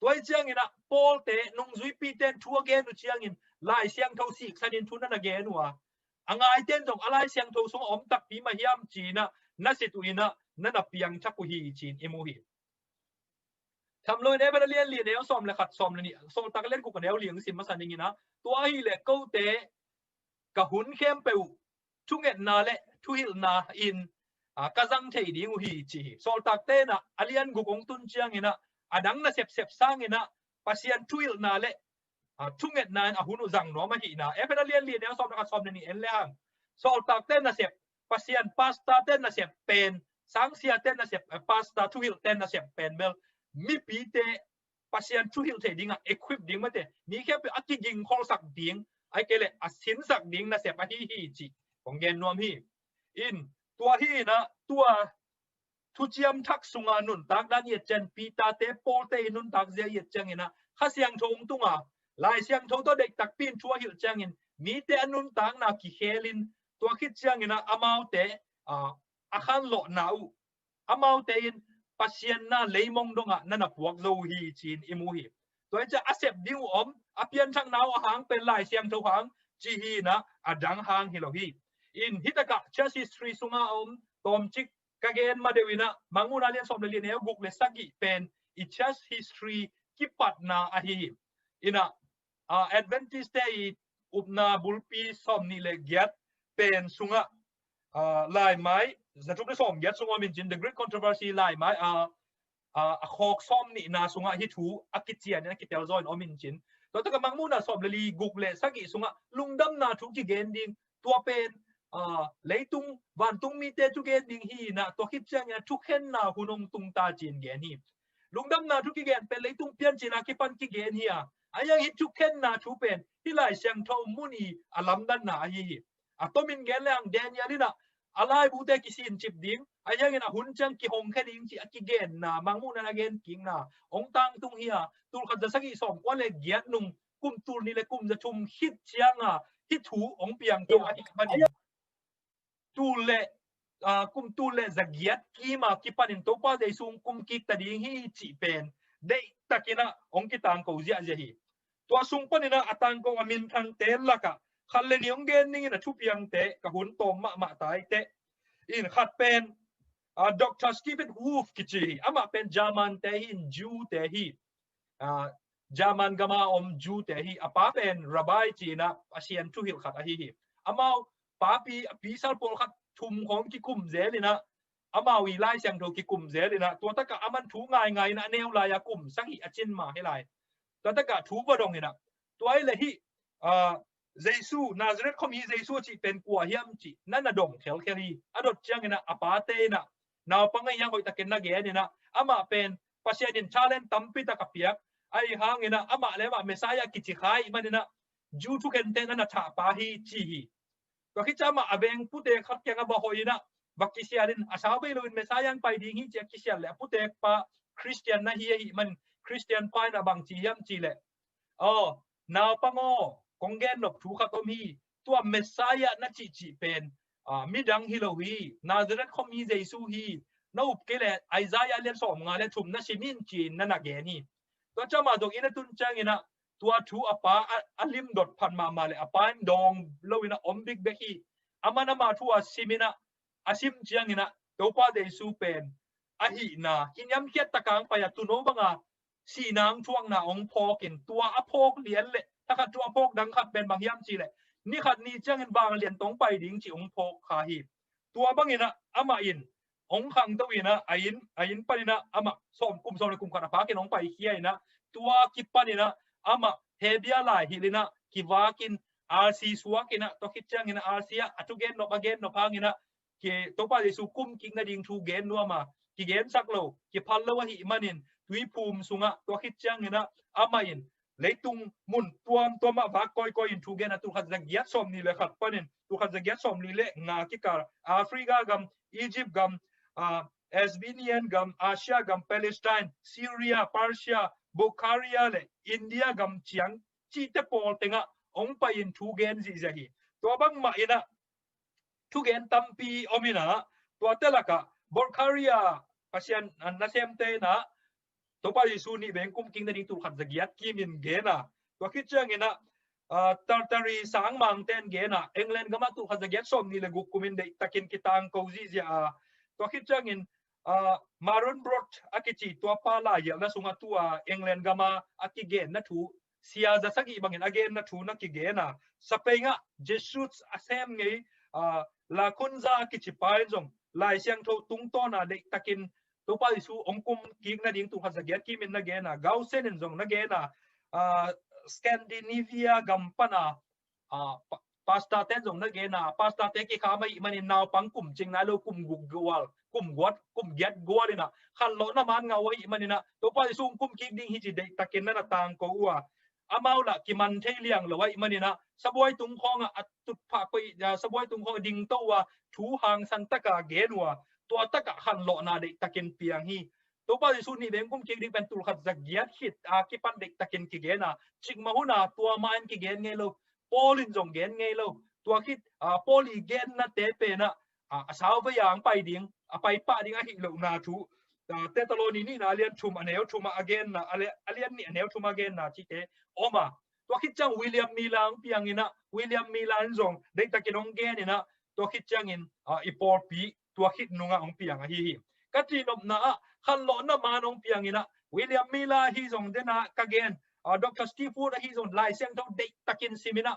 Tua hi ciangin ah, Paul te, nungzuipite in thu a gen uh ciangin, Lai Siangtho siksanin thu na na gen uh a, a ngaite in zong a Lai Siangtho sungah om takpi mah hiam ci-in ah, na sit uh in ah, na na piangthak uh hi, ci-in i mu hi. Tham lo in Efesa lian li, neu sawm le khat, sawm le nih, Sawltak lian guk a neu li hong sim masa ning in ah, tua ahih leh kote ka hun khempeuh thungetna le thuhilhna in, ah, ka zang thei ding uh hi, ci hi. Sawltakte in ah a lian guk hong tun ciangin ah, a dang nasepsep sangin ah Pasian thuhilhna le, ah, thungetna in a hun uh zang nuam ahihna. Efesa lian li, neu sawm le khat, sawm le nih en le hang, sawltakte nasep, Pasian pastorte nasep pen, sangsiate nasep, eh, pastor thuhilhte nasep pen bel mipite Pasian thuhilh theih dingah equip ding mate, mi khempeuh a kigingkholsak ding, ahih kei leh a sinsak ding nasep ahi hi, cih kong gen nuam hi. In, tua hi in ah, tua Thuciam Thak sunga nuntak dan i et ciang, Peter te, Paul te i nuntak zia i et ciangin ah, Kha Siangtho hong tung a, Lai Siangtho tawh deih takpi in thu a hilh ciangin, mite a nuntakna kikhel in, tua khit ciangin ah amaute, ah, a khanlawhna uh, amaute in Pasian na leimong dongah na na puak zo uh hi, ci-in i mu hi. Tua hi ciah a sep ding uh om, a pianthakna uh a hang pen Lai Siangtho hang, ci hi in ah, a dang hang hi lo hi. In, hi takah church history sunga om tawmcik ka gen ma deuh inah, Mangmuhna lian sawm le li, neu guk le sagih pen i church history kipatna ahi hi. Inah, ah, Adventist te i upna bulpi sawm nih le giat pen sungah, ah, laimai, za tuk le sawm giat sung om in cin, The Great Controversy laimai, ah, ah, a khawk sawm nihna sungah hih thu a kician in a kitel zaw in om in cin. Tua takah Mangmuhna sawm le li, guk le sagih sungah lungdamna thu kigen ding, tua pen, ah, leitung vantung mite thu gen ding hi inah, tua khit ciangin a thukhenna hun hong tung ta ci-in gen hi. Lungdamna thu kigen pen leitung piancil a kipan kigen hi a, a yang hih thukhenna thu pen hih Lai Siangtho mun i a lamdanna ahi hi. A tomin gen le ang Daniel inah a laibute kisincip ding, a yangin a hun ciang kihongkhia ding ci a kigenna, Mangmuhna a gen kikna hong tangtung hi a, tulkhat za sagih sawmkua le giat nung kum tul nih le kum za thum khit cianga hih thu hong piang to ahi manin, tul le, ah, kum tul le za giat kima kipanin Topa Jesu hong kum kik ta ding hi cih pen deihtakinah hong kitangko ziahziah hi. Tua sung paninah a tangko a minthangte lakah khat le nih hong gen ningin a thupiangte ka hun tawm mahmah ta i teh. In khat pen, ah, Doctor Stephen Wolf kici hi. Amah pen German te hi in, Jew te hi. Ah, German gama om Jew te hi. A pa pen rabbi ci-inah Pasian thuhilh khat ahi hi. Amau papi, a pisal pawlkhat thum khawng kikum zel inah, amau i Lai Siangtho kikum zel inah, tua takah aman thu ngaingai inah a neu lai-a kum sagih a cin mah hi lai. Tua takah thu va dong inah, tua i le hih, ah, Jesu, Nazareth khuami Jesu a cih pen kua hiam cih na na dong khelkhel hi. A dot cianginah a pate inah naupang ahi hang hoihtakin na gen inah, amah pen Pasian in talent tampi tak a piak ahi hanginah amah le amah Messiah kici kha ahih maninah Jew thukhente na na thahpa hi ci hi. Tua khit ciang amah a veng putek khat kiangah va hoih inah va kisial in, a sau vei loin Messiah hong pai ding hi ci a kisial leh a putekpa Khristian na hi ahih manin Khristian pa inah bang ci hiam cih leh, aw, naupang aw, kong gennop thu khat om hi. Tua Messiah na cihcih pen, ah, midang hi lo hi, Nazareth khuami Jesu hi. Na up kei leh Isaiah lian sawmnga le thum na sim in ci-in na na gen hi. Tua ciang amah dong inn a tun cianginah tua thu a pa a, a limdot phat mahmah le a pa in dawng loinah om bikbek hi. Aman ama thu a sim inah, a sim cianginah Topa Jesu pen a hihna kiniamkhiat taka hong pai a, tuuno banga sihna hong thuakna hong phawkin, tua a phawk lian le thakhat thu a phawk dang khat pen bang hiam cih leh ni khat ni ciangin vanglian tawh hong pai ding cih hong phawk kha hi. Tua banginah amah in hong khangto inah a inn, a inn paninah amah sawm, kum sawm le kum khat a phakin hong paikhia inah, tua kipaninah amah Hebia lai hilh inah kivakin, arsi suak inah, tua khit cianginah arsi ah a thu gennop a gennop hanginah, ki, Topa Jesu kum kik nading thu gen nuam a, kigensak lo, kiphal lo ahih manin tuiphum sungah, tua khit cianginah amah in leitung mun tuamtuamah vak kawikawi in thu gen a, tulkhat za giat sawm nih le khat panin tulkhat za giat sawm nih le nga kikal Africa gam, Egypt gam, ah, Assyrian gam, Asia gam, Palestine, Syria, Persia, Bulgaria le India gam ciang cihte pawl tengah hong pai in thu gen zihziah hi. Tua bangmah inah thugen tampi om inah, tuate lakah Bulgaria Pasian, ah, nasemte inah Topa Jesu nih veng kum kik nading tulkhat za giat kimin gen a, tua khit cianginah, ah, Tartary sangmangte in gen a, England gamah tulkhat za giat sawm nih le guk kumin deihtakin kitangko zihziah a, tua khit ciangin, ah, Maron Brot a kici tua pa laihialhna sungah tua England gamah a kigenna thu sia za sagih bangin a genna thu na kigen a, Spain ah Jesuit a sem ngei, ah, Lacunza a kici pa in zong Lai Siangtho tungtawna deihtakin Topa Jesu hong kum kik nading tulkhat za giat kimin na gen a, Gaussen in zong na gen a, ah, Scandinavia gam pana, ah, pa-, pastor ten zong na gen a, pastor te kikham ahih manin naupang kum cing nai lo, kum guk gual, kum guat, kum giat gual inah khanlawhna man ngah uh ahih maninah Topa Jesu hong kum kik ding hi ci deihtakin na na tangko uh a, amau lah kiman thei liang lo ahih maninah sabuai tung khawngah a tutphah koih, ah, sabuai tung khawngah dingto uh a, thu hangsan taka gen uh a, tua takah khanlawhna deihtakin piang hi. Topa Jesu nih veng kum kik ding pen tulkhat za giat khit a kipan deihtakin kigen a, cikmah hun a tua mah in kigen ngei lo, Paul in zong gen ngei lo. Tua khit, ah, Paul i gennate penah, ah, a sau vei a hong pai ding, a pai pah ding ahi lohna thu, ah, Thessaloni nihna a lian thum a neu thum ah a genna, a le-, a lian nih a neu thum a genna cihte om a, tua khit ciang William Miller hong piang inah, William Miller in zong deihtakin hong gen inah, tua khit ciangin, ah, i pawlpi tua khit nungah hong piang ahi hi. Ka cihnopna ah khanlawhna maan hong piang inah William Miller ahi zong dena ka gen, ah, Doctor Steve Wood ahi zong Lai Siangtho deihtakin sim inah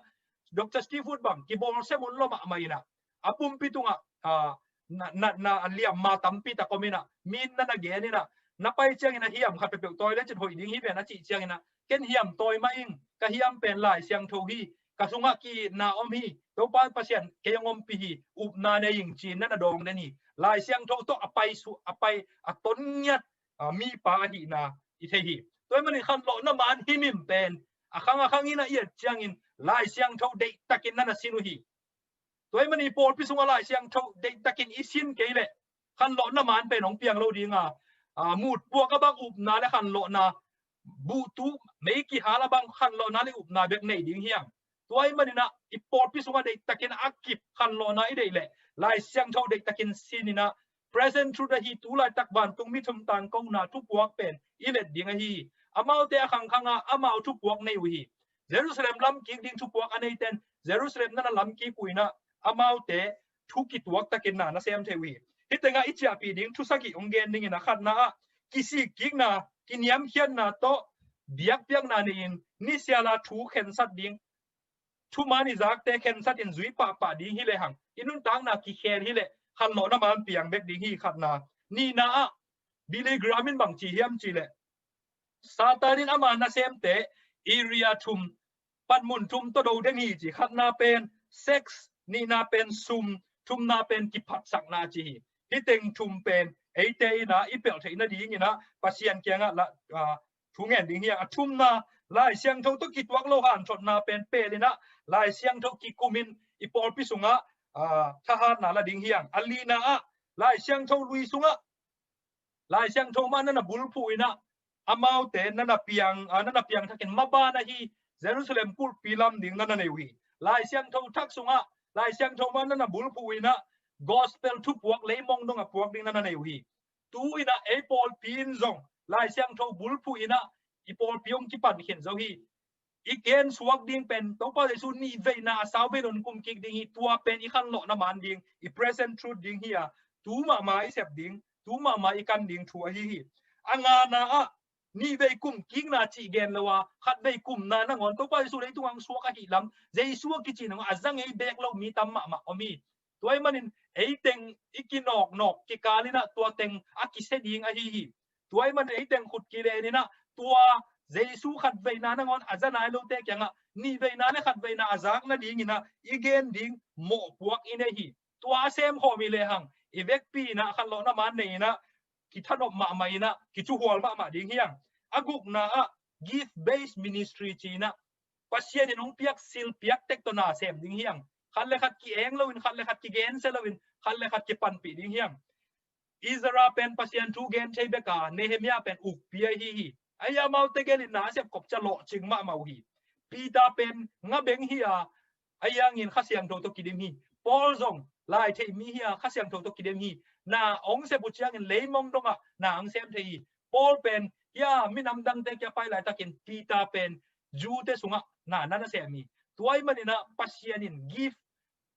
Doctor Steve Wood bang kibawlsia mun lua mahmah inah a pumpi tungah, ah, na, na, na a liamma tampi tak om inah min na na gen inah na pai ciangin a hiam khat peuhpeuh tawi lecin hoih ding hi ven a cih ciangin ah ken hiam tawi mah ing, ka hiam pen Lai Siangtho hi, ka sungah ki-itna om hi, Topa Pasian kei hong ompih hi, upna nei ing ci-in na na dawng den hi. Lai Siangtho tawh a pai su, a pai a ton ngiat, ah, mipa ahihna i thei hi. Tua ahih manin khanlawhna maan himhim pen a khang a khang inah i et ciangin Lai Siangtho deihtakin na na sin uh hi. Tua ahih manin pawlpi sungah Lai Siangtho deihtakin i sin kei leh khanlawhna maan pen hong piang lo dinga, ah, mutpuak a bang upna le khanlawhna, buhtu mei kihal a bang khanlawhna le upna bek nei ding hiam? Tua ahih maninah i pawlpi sungah deihtakin a kip khanlawhna i deih leh Lai Siangtho deihtakin sin inah present truth ahi tu laitak vantungmi thum tangkona thupuak pen i let ding ahi hi. Amaute a khangkhanga amau thupuak nei uh hi. Jerusalem lam kik ding thupuak a neiten Jerusalem na na lam kik uh inah amaute thu kituak takin na na sem thei uh hi. Hih tengah i ciahpih ding thu sagih hong gen dingin a khatna ah kisik kikna, kiniamkhiatna tawh biakpiakna nei-in nisiala thu khensat ding, thuman i zakte khensat in zui pahpah ding hi lehang i nuntakna kikhel hi leh khanlawhna maan piang bek ding hi khatna. Nihna ah Billy Graham in bang ci hiam cih leh Satan in ama nasemte area thum, panmun thum tawh do den hi ci. Khatna pen sex, nihna pen sum, thumna pen kiphatsakna ci hi. Hih teng thum pen eite inah i pelh theih nadinginah Pasian kiangah la, ah, thu ngen ding hiang. A thumna, Lai Siangtho tawh kituak lo hanthotna pen pel inah Lai Siangtho kikumin i pawlpi sungah, ah, thahatna la ding hiang. A lina ah Lai Siangtho lui sungah Lai Siangtho mah na na bulphuh inah amaute na na piang, ah, na na piangthakin maban ahi Jerusalem kulhpi lam ding na na nei uh hi. Lai Siangtho thak sungah Lai Siangtho mah na na bulphuh inah gospel thupuak leimong dongah puak ding na na nei uh hi. Tu inah ei pawlpi in zong Lai Siangtho bulphuh inah i pawlpi hong kipan khin zo hi. I gen suak ding pen Topa Jesu nihveina a sauvei lon kum kik ding hi. Tua pen i khanlawhna maan ding, i present truth ding hi a, tu mahmah i sep ding, tu mahmah i kan ding thu ahi hi. A ngana ah nihvei kum kikna cih gen lo a, khatvei kumna nangawn Topa Jesu leitung ang suak ahi lam, Jesu a kici nangawn a za ngei bek lo mi tam mahmah om hi. Tua ahih manin eiteng i kinawknawk kikal inah tua teng a kisia ding ahi hi. Tua ahih manin eiteng khut kilen inah tua Jesu khatveina nangawn a za nai lote kiangah nihveina le khatveina a zak nadinginah i gen ding mawhpuak i nei hi. Tua a sem khawm hi lehang i vekpi inah khanlawhna maan nei inah kithanop mahmah inah kicuhual mahmah ding hiang. A gukna ah gift based ministry ci inah Pasian in hong piak sil piak tek tawh na sem ding hiang. Khat le khat ki-eng loin, khat le khat kigensia loin, khat le khat kipanpih ding hiang. Ezra pen Pasian thu gen thei beka, Nehemiah pen ukpi ahi hi. Ahi amaute gelin na a sep kop cia lawhcing mahmah uh hi. Peter pen nga beng hi a, ahi hangin Kha Siangtho tawh kidim hi. Paul zong lai theih mi hi a, Kha Siangtho tawh kidim hi. Na hong sep uh ciangin leimong dongah na hong sem thei hi. Paul pen hi a, minam dangte kia pai laitakin Peter pen Jew-te sungah na na na sem hi. Tua ahih maninah Pasian in gift,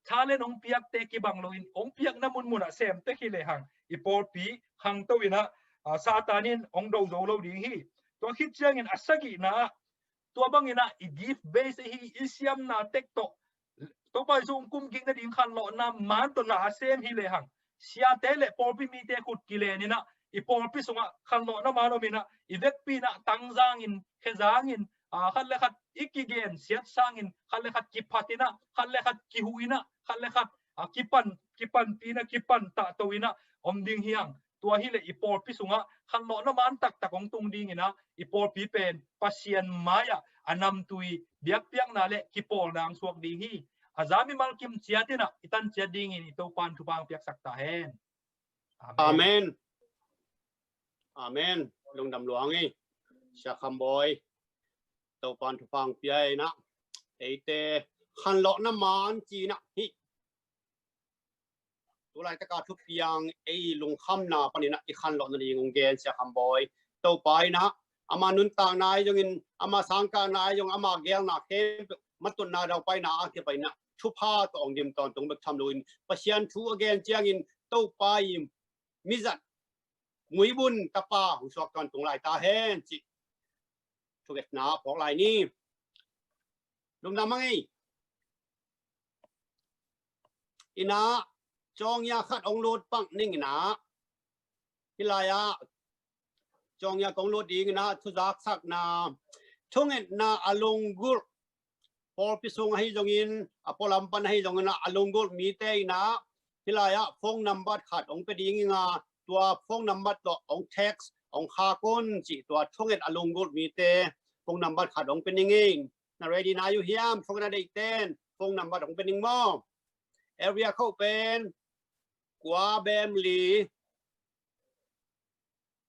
talent hong piakte kibang loin hong piakna munmunah sem tek hi lehang i pawlpi khangto inah, ah, Satan in hong do zo lo ding hi. Tua khit ciangin a sagihna ah tua banginah i gift base ahi i siamna tek tawh Topa Jesu hong kum kik nading khanlawhna maan tawh na a sem hi lehang siate le pawlpi mite khut kilen inah i pawlpi sungah khanlawhna maan om inah i vekpi inah tangzangin, khezangin, ah, khat le khat i kigen siat sangin, khat le khat kiphat inah, khat le khat kihuh inah, khat le khat, ah, kipan, kipanpi inah, kipan tahto inah om ding hiang. Tua hileh i pawlpi sungah khanlawhna maan taktak hong tung dinginah i pawlpi pen Pasian mai-ah a namtui biakpiakna le kipawlna hong suak ding hi. A za mimal kim ciat inah i tan ciat dingin i Topan thupha hong piaksak ta hen. Amen. Amen. Amen. Lungdam luang hi. Sia Kham Bawi, Topan thupha hong pia inah eite khanlawhna maan ci inah hih tu laitaka thupiang ei lungkhamna paninah i khanlawhna ding hong gen Sia Kham Bawi. Topa inah ama nuntakna ahi zongin, ama sangkahna ahi zongin, ama geelna khempeuh matutna daupaina a kipainah thupha tawh hong dim tawntung bek tham loin Pasian thu a gen ciangin Topa i mizat muibun tapa hong suak tawntung lai ta hen cih thungetna phawk lai ni. Lungdam hang ei. Inah, cawngia khat hong lut pah ning inah. Hih lai-ah cawngia kong lut ding inah, thuzaksakna, thungetna a lunggulh, pawlpi sung ahi zongin, a pualam pan ahi zongin ah, a lunggulh mite inah, hih lai-ah phone number khat hong pia ding inga, tua phone number tawh hong text hong khak un cih, tua thunget a lunggulh mite phone number khat hong pia ning ei. Na ready na uh hiam? Thunget a deihten phone number hong pia ning maw. Area code pen kua bem li,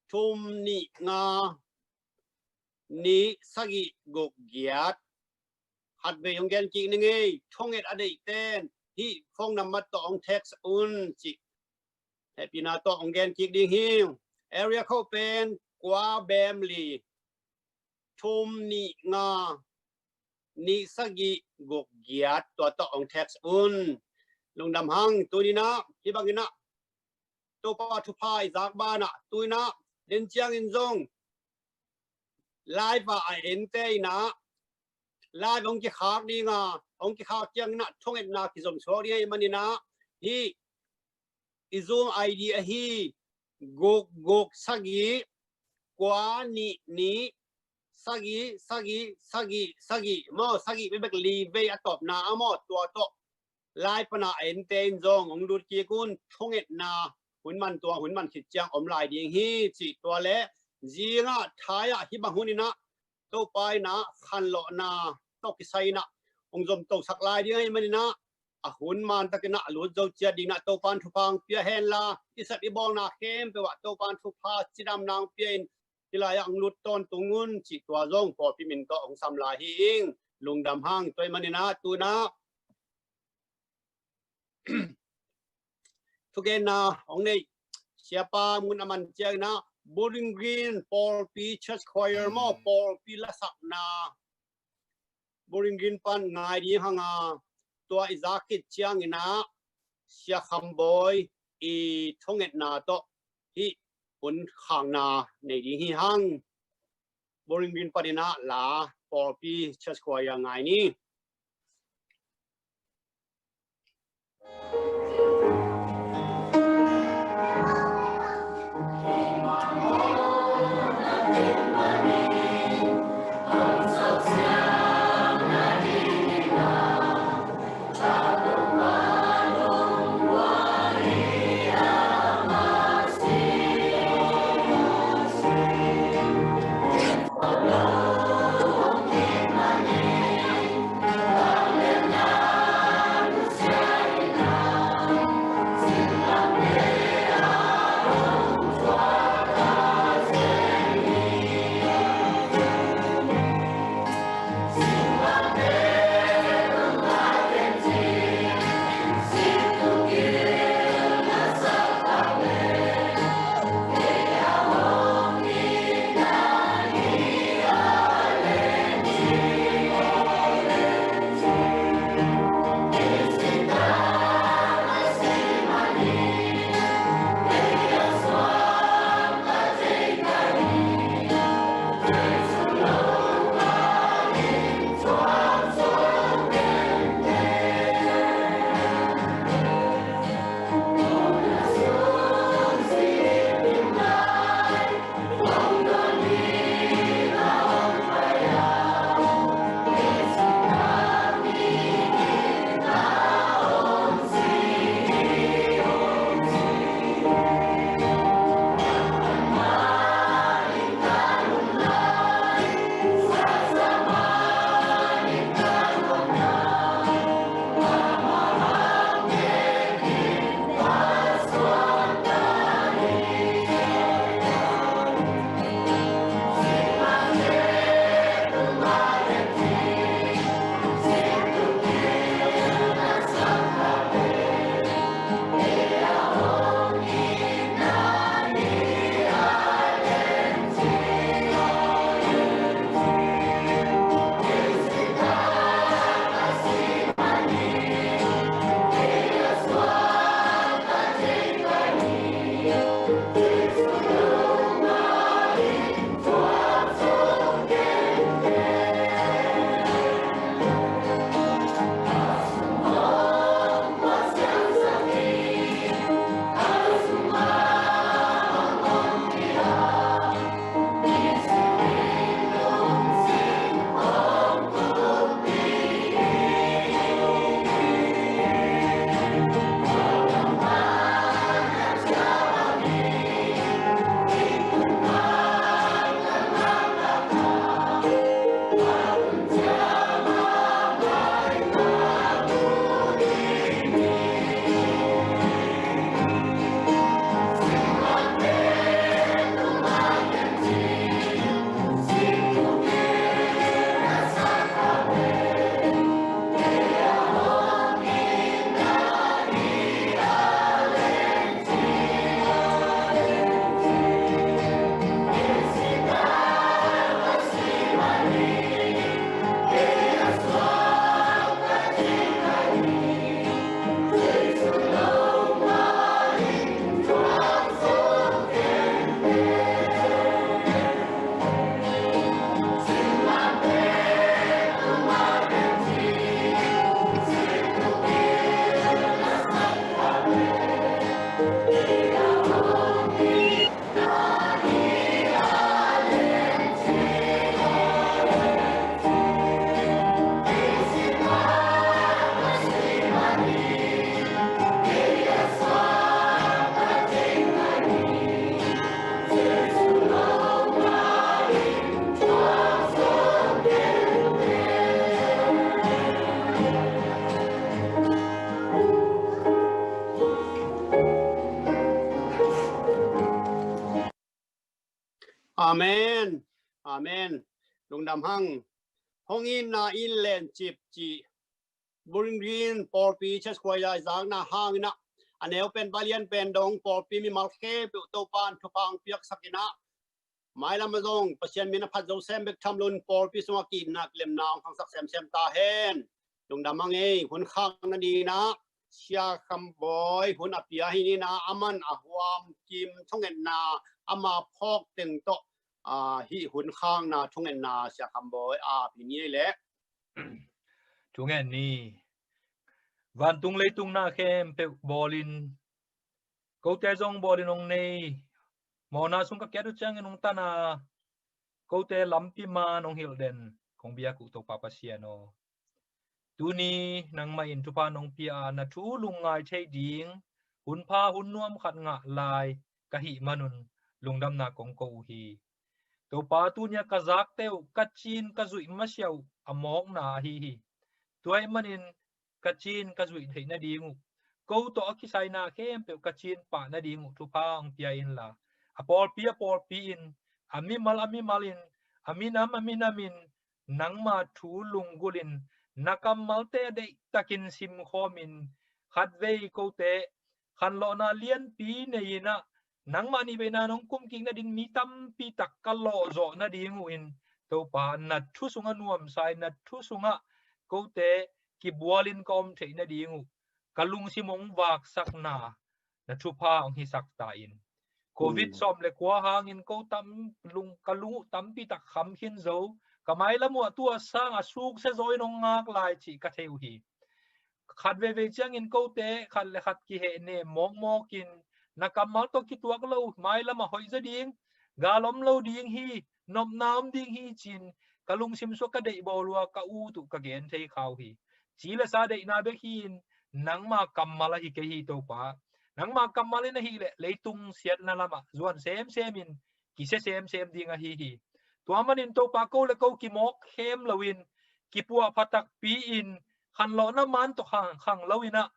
thum nih nga, nih sagih guk giat. Khatvei hong gen kik ning ei, thunget a deihten hih phone number tawh hong text un cih hehpihna tawh hong gen kik ding hi. Area code pen kua bem li, thum nih nga, nih sagih guk giat, tua tawh hong text un. Lungdam hang. Tuni inah hih bang inah Topa thupha i zak banah, tu inah den ciangin zong live ah a ente inah, live hong kikhak ding a, hong kikhak ciang inah thungetna kizom suak ding ahih man inah, hih i Zoom I D ahi guk guk sagih kua nih nih sagih sagih sagih sagih maw, sagih bekbek li vei a tawpna a maw, tua tawh live pana a ente in zong hong lut kik un. Thungetna hun man, tua hun man khit ciang om lai ding hi cih. Tua leh zingah thai-ah hih bang hun inah Topa inah khanlawhna tawh kisai inah hong zomtosak lai ding ahih man inah, a hun man tak inah a lut zo ciat ding inah Topa in thupha hong pia hen la, i sep i bawlna khempeuh ah Topa in thupha cidamna hong pia in, hih lai-ah hong lut tawntung un cih tua zong pawlpi min tawh hong sam lai hi ing. Lungdam hang. Tua ahih man inah tu inah thugenna hong nei siapa mun a man ciang inah, Bowling Green pawlpi church choir maw, pawlpi lasakna Bowling Green pan ngai ding hang a, tua i zak khit ciang inah Sia Kham Bawi i thungetna tawh hih hun khakna nei ding hi hang. Bowling Green pan inah la, pawlpi church choir ngai ni. Amen. Amen. Lungdam hang. Hong itna in lencip cih Bowling Green pawlpi church choir i zakna hangin ah, a neu pen, a lian pen dong pawlpi mimal khempeuh Topa'n thupha hong piaksak in ah, mailam ah zong Pasian min a phat zo sem bek tham loin pawlpi sungah ki-itna kilemna hong khangsak semsem ta hen. Lungdam hang ei. Hun khakna dingin ah Sia Kham Bawi hun a pia hi in ah, aman a huam kim thungetna ama phawk teng tawh, ah, hih hun khakna thungetna Sia Kham Bawi a pia ni ei leh. Thungen ni. Vantung leitung na khempeuh bawlin, kote zong bawlin hong nei, mawhna sung ka kiat uh ciangin hong tan a, kote lampi man hong hilh den kong biak uh Topa Pasian aw, tuni nangmah in thupha nong pia a, na thu lungngai thei ding hunpha hun nuam khat ngah lai ka hih manun lungdamna kong ko uh hi. Topa, tuni a ka zakte uh, ka cin ka zuih masiah uh a mawkna ahi hi. Tua ahih manin ka cin ka zuih theih nading uh, ko tawh a kisaina khempeuh ka cin pah nading uh thupha hong pia inla, a pawlpi a pawlpi in, a mimal a mimal in, a minam a minam in, nangma thu lunggulhin, na kammalte a deihtakin simkhawmin, khatvei kote khanlawhna lianpi nei in ah, nangmah nih veina nong kumkik nading mi tampi tak ka lawhzawh nading uh in, Topa, na thu sungah nuamsa in, na thu sungah kote kibualin ka om theih nading uh, ka lungsim hong vaksakna na thupha hong hisak ta in. Covid sawm le kua hangin ko tam lung, ka lung uh tampi tak kham khin zo. Ka mailam uh a tua sang a suksia zaw in hong ngak lai cih ka thei uh hi. Khat veivei ciangin kote khat le khat kihehnem mawkmawkin, na kammal tawh kituak lo mailam a hoih zaw ding, gal om lo ding hi, nopna om ding hi ci-in ka lungsim sungah ka deih bawl uh a, ka ut uh ka gen thei kha uh hi. Ci le sa deihna bek hi-in, nangma kammal ahi kei hi Topa. Nangma kammal in ahih leh leitung siatna lamah zuan semsem in, kisia semsem ding ahi hi. Tua manin Topa, ko le ko kimawk khem loin, kipuah pha takpi in, khanlawhna man tawh khang, khang loin ah,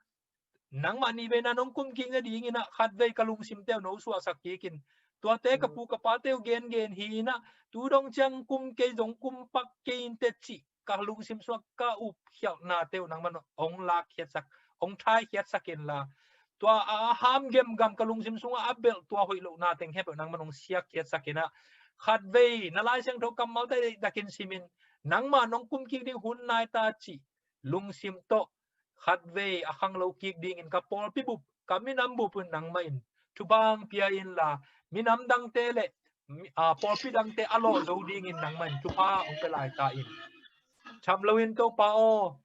nangmah nih veina nong kumkik nadingin ah khatvei ka lungsimte uh no suahsak kik in. Tuate ka pu ka pate uh gengen hi in ah, tu dong ciang kum kei zong kum pak kei in teh cih ka lungsim sungah ka upkhialhnate uh nangman hong lakkhiatsak, hong thaikhiatsak inla, tua a ham gemgam ka lungsim sungah a belh tua hoih lohna teng khempeuh nangman hong siakkhiatsak in ah, khatvei na Lai Siangtho kammalte deihtakin simin, nangmah nong kumkik ding hun nai ta cih lungsim tawh khatvei a khanglo kik dingin ka pawlpi bup, ka minam bup un nangmah in thupha hong pia inla, minam dangte le mi, a, pawlpi dangte a lawh zo dingin nangmah in thupha hong pia lai ta in. Tham loin Topa aw,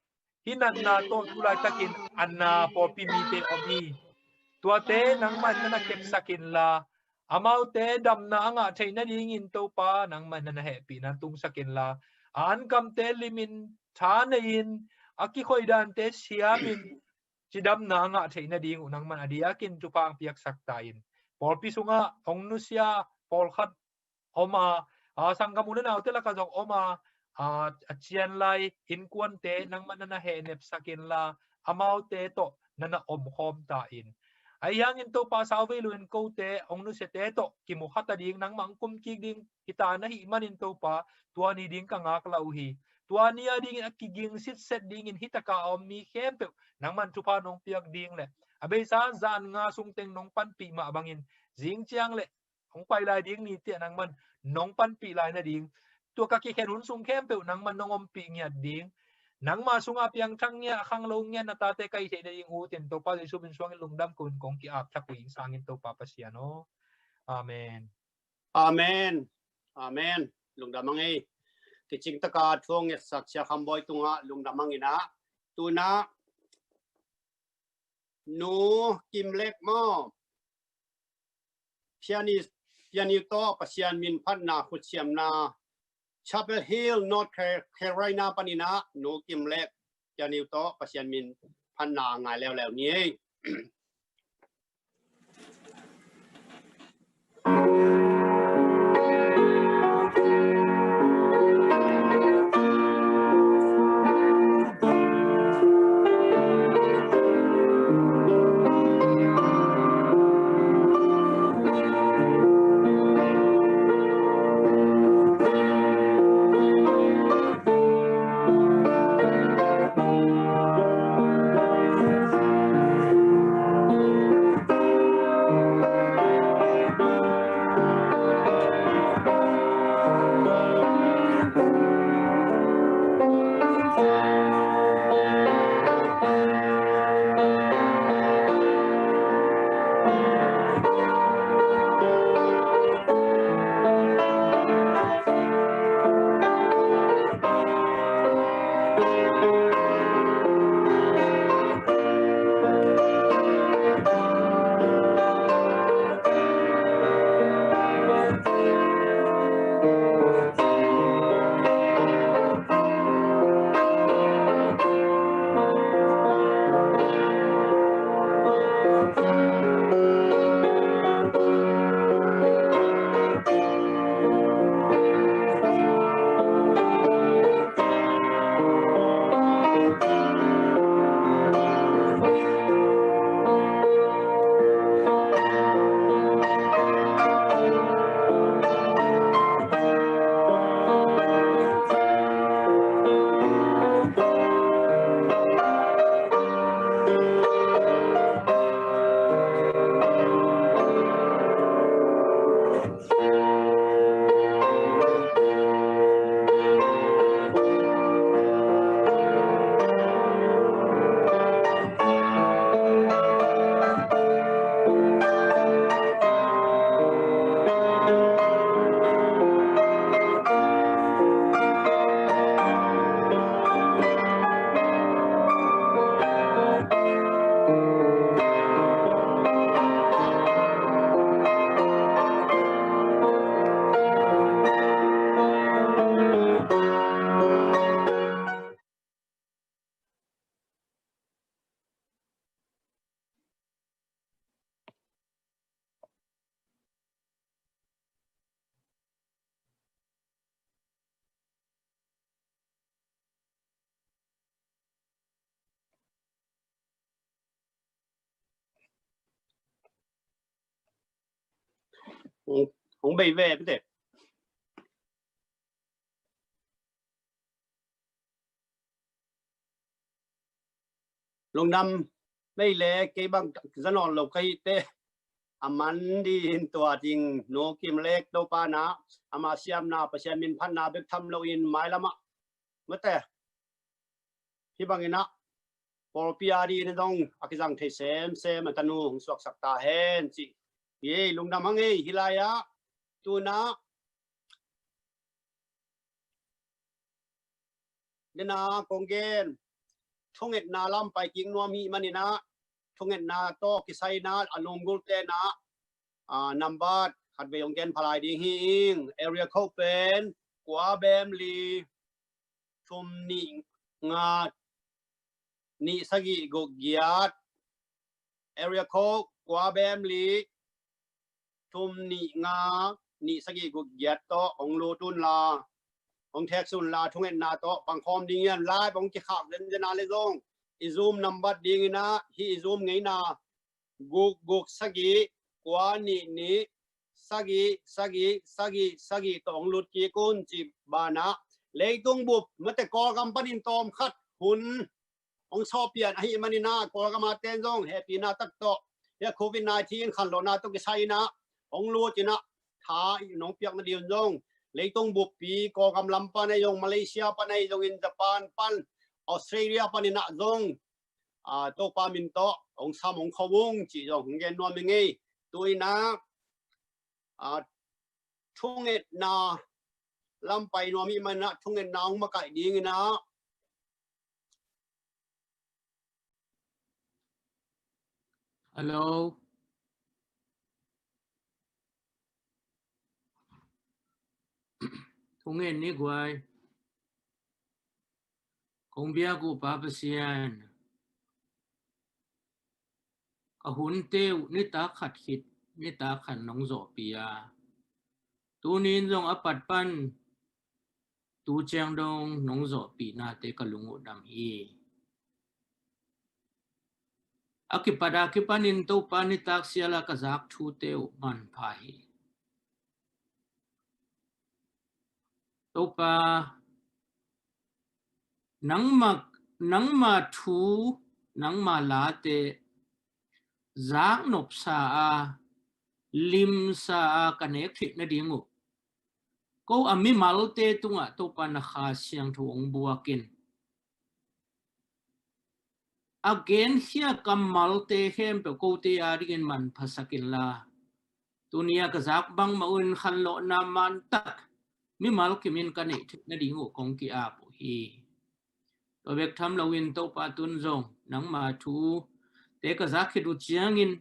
hih natna tawh tu laitakin a na pawlpi mite om hi. Tuate nangmah in na na kepsak inla, amaute damna a ngah theih nadingin Topa nangmah in na na hehpihna tungsak inla, a ankamte limin, tha nei-in, a kikhoih dante siamin, cidamna a ngah theih nading uh nangman a diakin thupha hong piaksak ta in. Pawlpi sungah hong nusia pawlkhat om a, a, sanggam u le naute lakah zong om a, a, a cian lai innkuante nangman na na hehnepsak inla, amaute tawh na na omkhawm ta in. Ahi hangin Topa, sauvei loin kote hong nusiate tawh kimu khat a ding, nangmah hong kumkik ding hi ta na hih manin Topa, tua ni ding ka ngaklah uh hi. Tua ni a dingin a kiging sitset dingin hih taka a om mi khempeuh nangman thupha nong piak ding le a beisa zan nga sung teng nong panpih mah bangin zing ciang le hong pai lai ding ni tiah nangman nong panpih lai nading, tua ka kikhen hun sung khempeuh nangman nong ompih ngiat ding, nangma sungah piangthak ngiat, a khanglo ngiat na tate ka hih theih nading ut in Topa Jesu min suangin lungdam ko-in kong ki-ap thak uh ing, sangin Topa Pasian aw. Amen. Amen. Amen. Lungdam hang ei. Kicing taka thu hong ngetsak Sia Kham Bawi tungah lungdam hang in ah, tu-in ah Nu Kim Lek maw, pianist, pianist tawh Pasian min phatna khutsiamna, Chapel Hill, North Carolina panin ah Nu Kim Lek pianist tawh Pasian min phatna ngai leuleu ni ei. Hong, hong bei ve, pite. Lungdam mei le, kei bang za nawn lo ka hih teh, a man ding in tua ding, no kim lek Topa na, ama siamna, Pasian min phatna bek tham loin mailam ah, mate, hih bangin ah pawlpi a dingin zong a kizang thei semsem a tanu hong suaksak ta hen ci. Hi ei, lungdam hang ei. Hih lai-ah tu-in ah, dena kong gen, thungetna lam pai kik nuam hih manin ah, thungetna tawh kisai-in ah a lunggulte in ah, a, nambat khat vei hong gen pha lai ding hi ing. Area code pen kua bem li thum nih nga nih sagih guk giat. Area code kua bem li thum nih nga nih sagih guk giat tawh hong lut un la, hong text un la, thungetna tawh pangkhawm ding hi. Live hong kikhak zenzen a le zong, i Zoom nambat dingin ah hih i Zoom ngeina guk guk sagih kua nih nih sagih sagih sagih sagih tawh hong lut kik un ci banah, leitung bup, mate, Kawlgam panin tawm khat hun hong sawhpian ahih manin ah, Kawlgam a ten zong hehpihna tak tawh, hih covid nineteen khanlawhna tawh kisai-in ah hong lut in ah, tha i nong piak nading un zong, leitung buppi, Kawlgam lam pan ahi zong, Malaysia pan ahi zongin, Japan pan, Australia panin ah zong, a, Topa min tawh hong sam hong kho ung cih zong hong gen nuam ing ei. Tu-in ah, a, thungetna lam pai nuam hih manin ah, thungetna hong makaih dingin ah. Hello. Thungen ni guai. Kong biak uh Pa Pasian, ka hunte uh nitak khat khit nitak khat nong zawhpih a, tuni-in zong a pat pan tu ciang dong nong zawhpihnate ka lung uh dam hi. A kipat a kipanin Topa, nitak sial a ka zak thute uh manpha hi. Topa, nangma, nangma thu, nangma late zak nopsa a, limsa a ka nek theih nading uh, ko a mimalte tungah Topa na Kha Siangtho hong buak in. A genkhia kammalte khempeuh kote a dingin manphasak inla, tuni a ka zak bangmah uh in khanlawhna mantak mimal kimin ka neih theih nading uh kong ki-ap uh hi. Tua bek tham loin Topa, tun zong nangma thute ka zak khit uh ciangin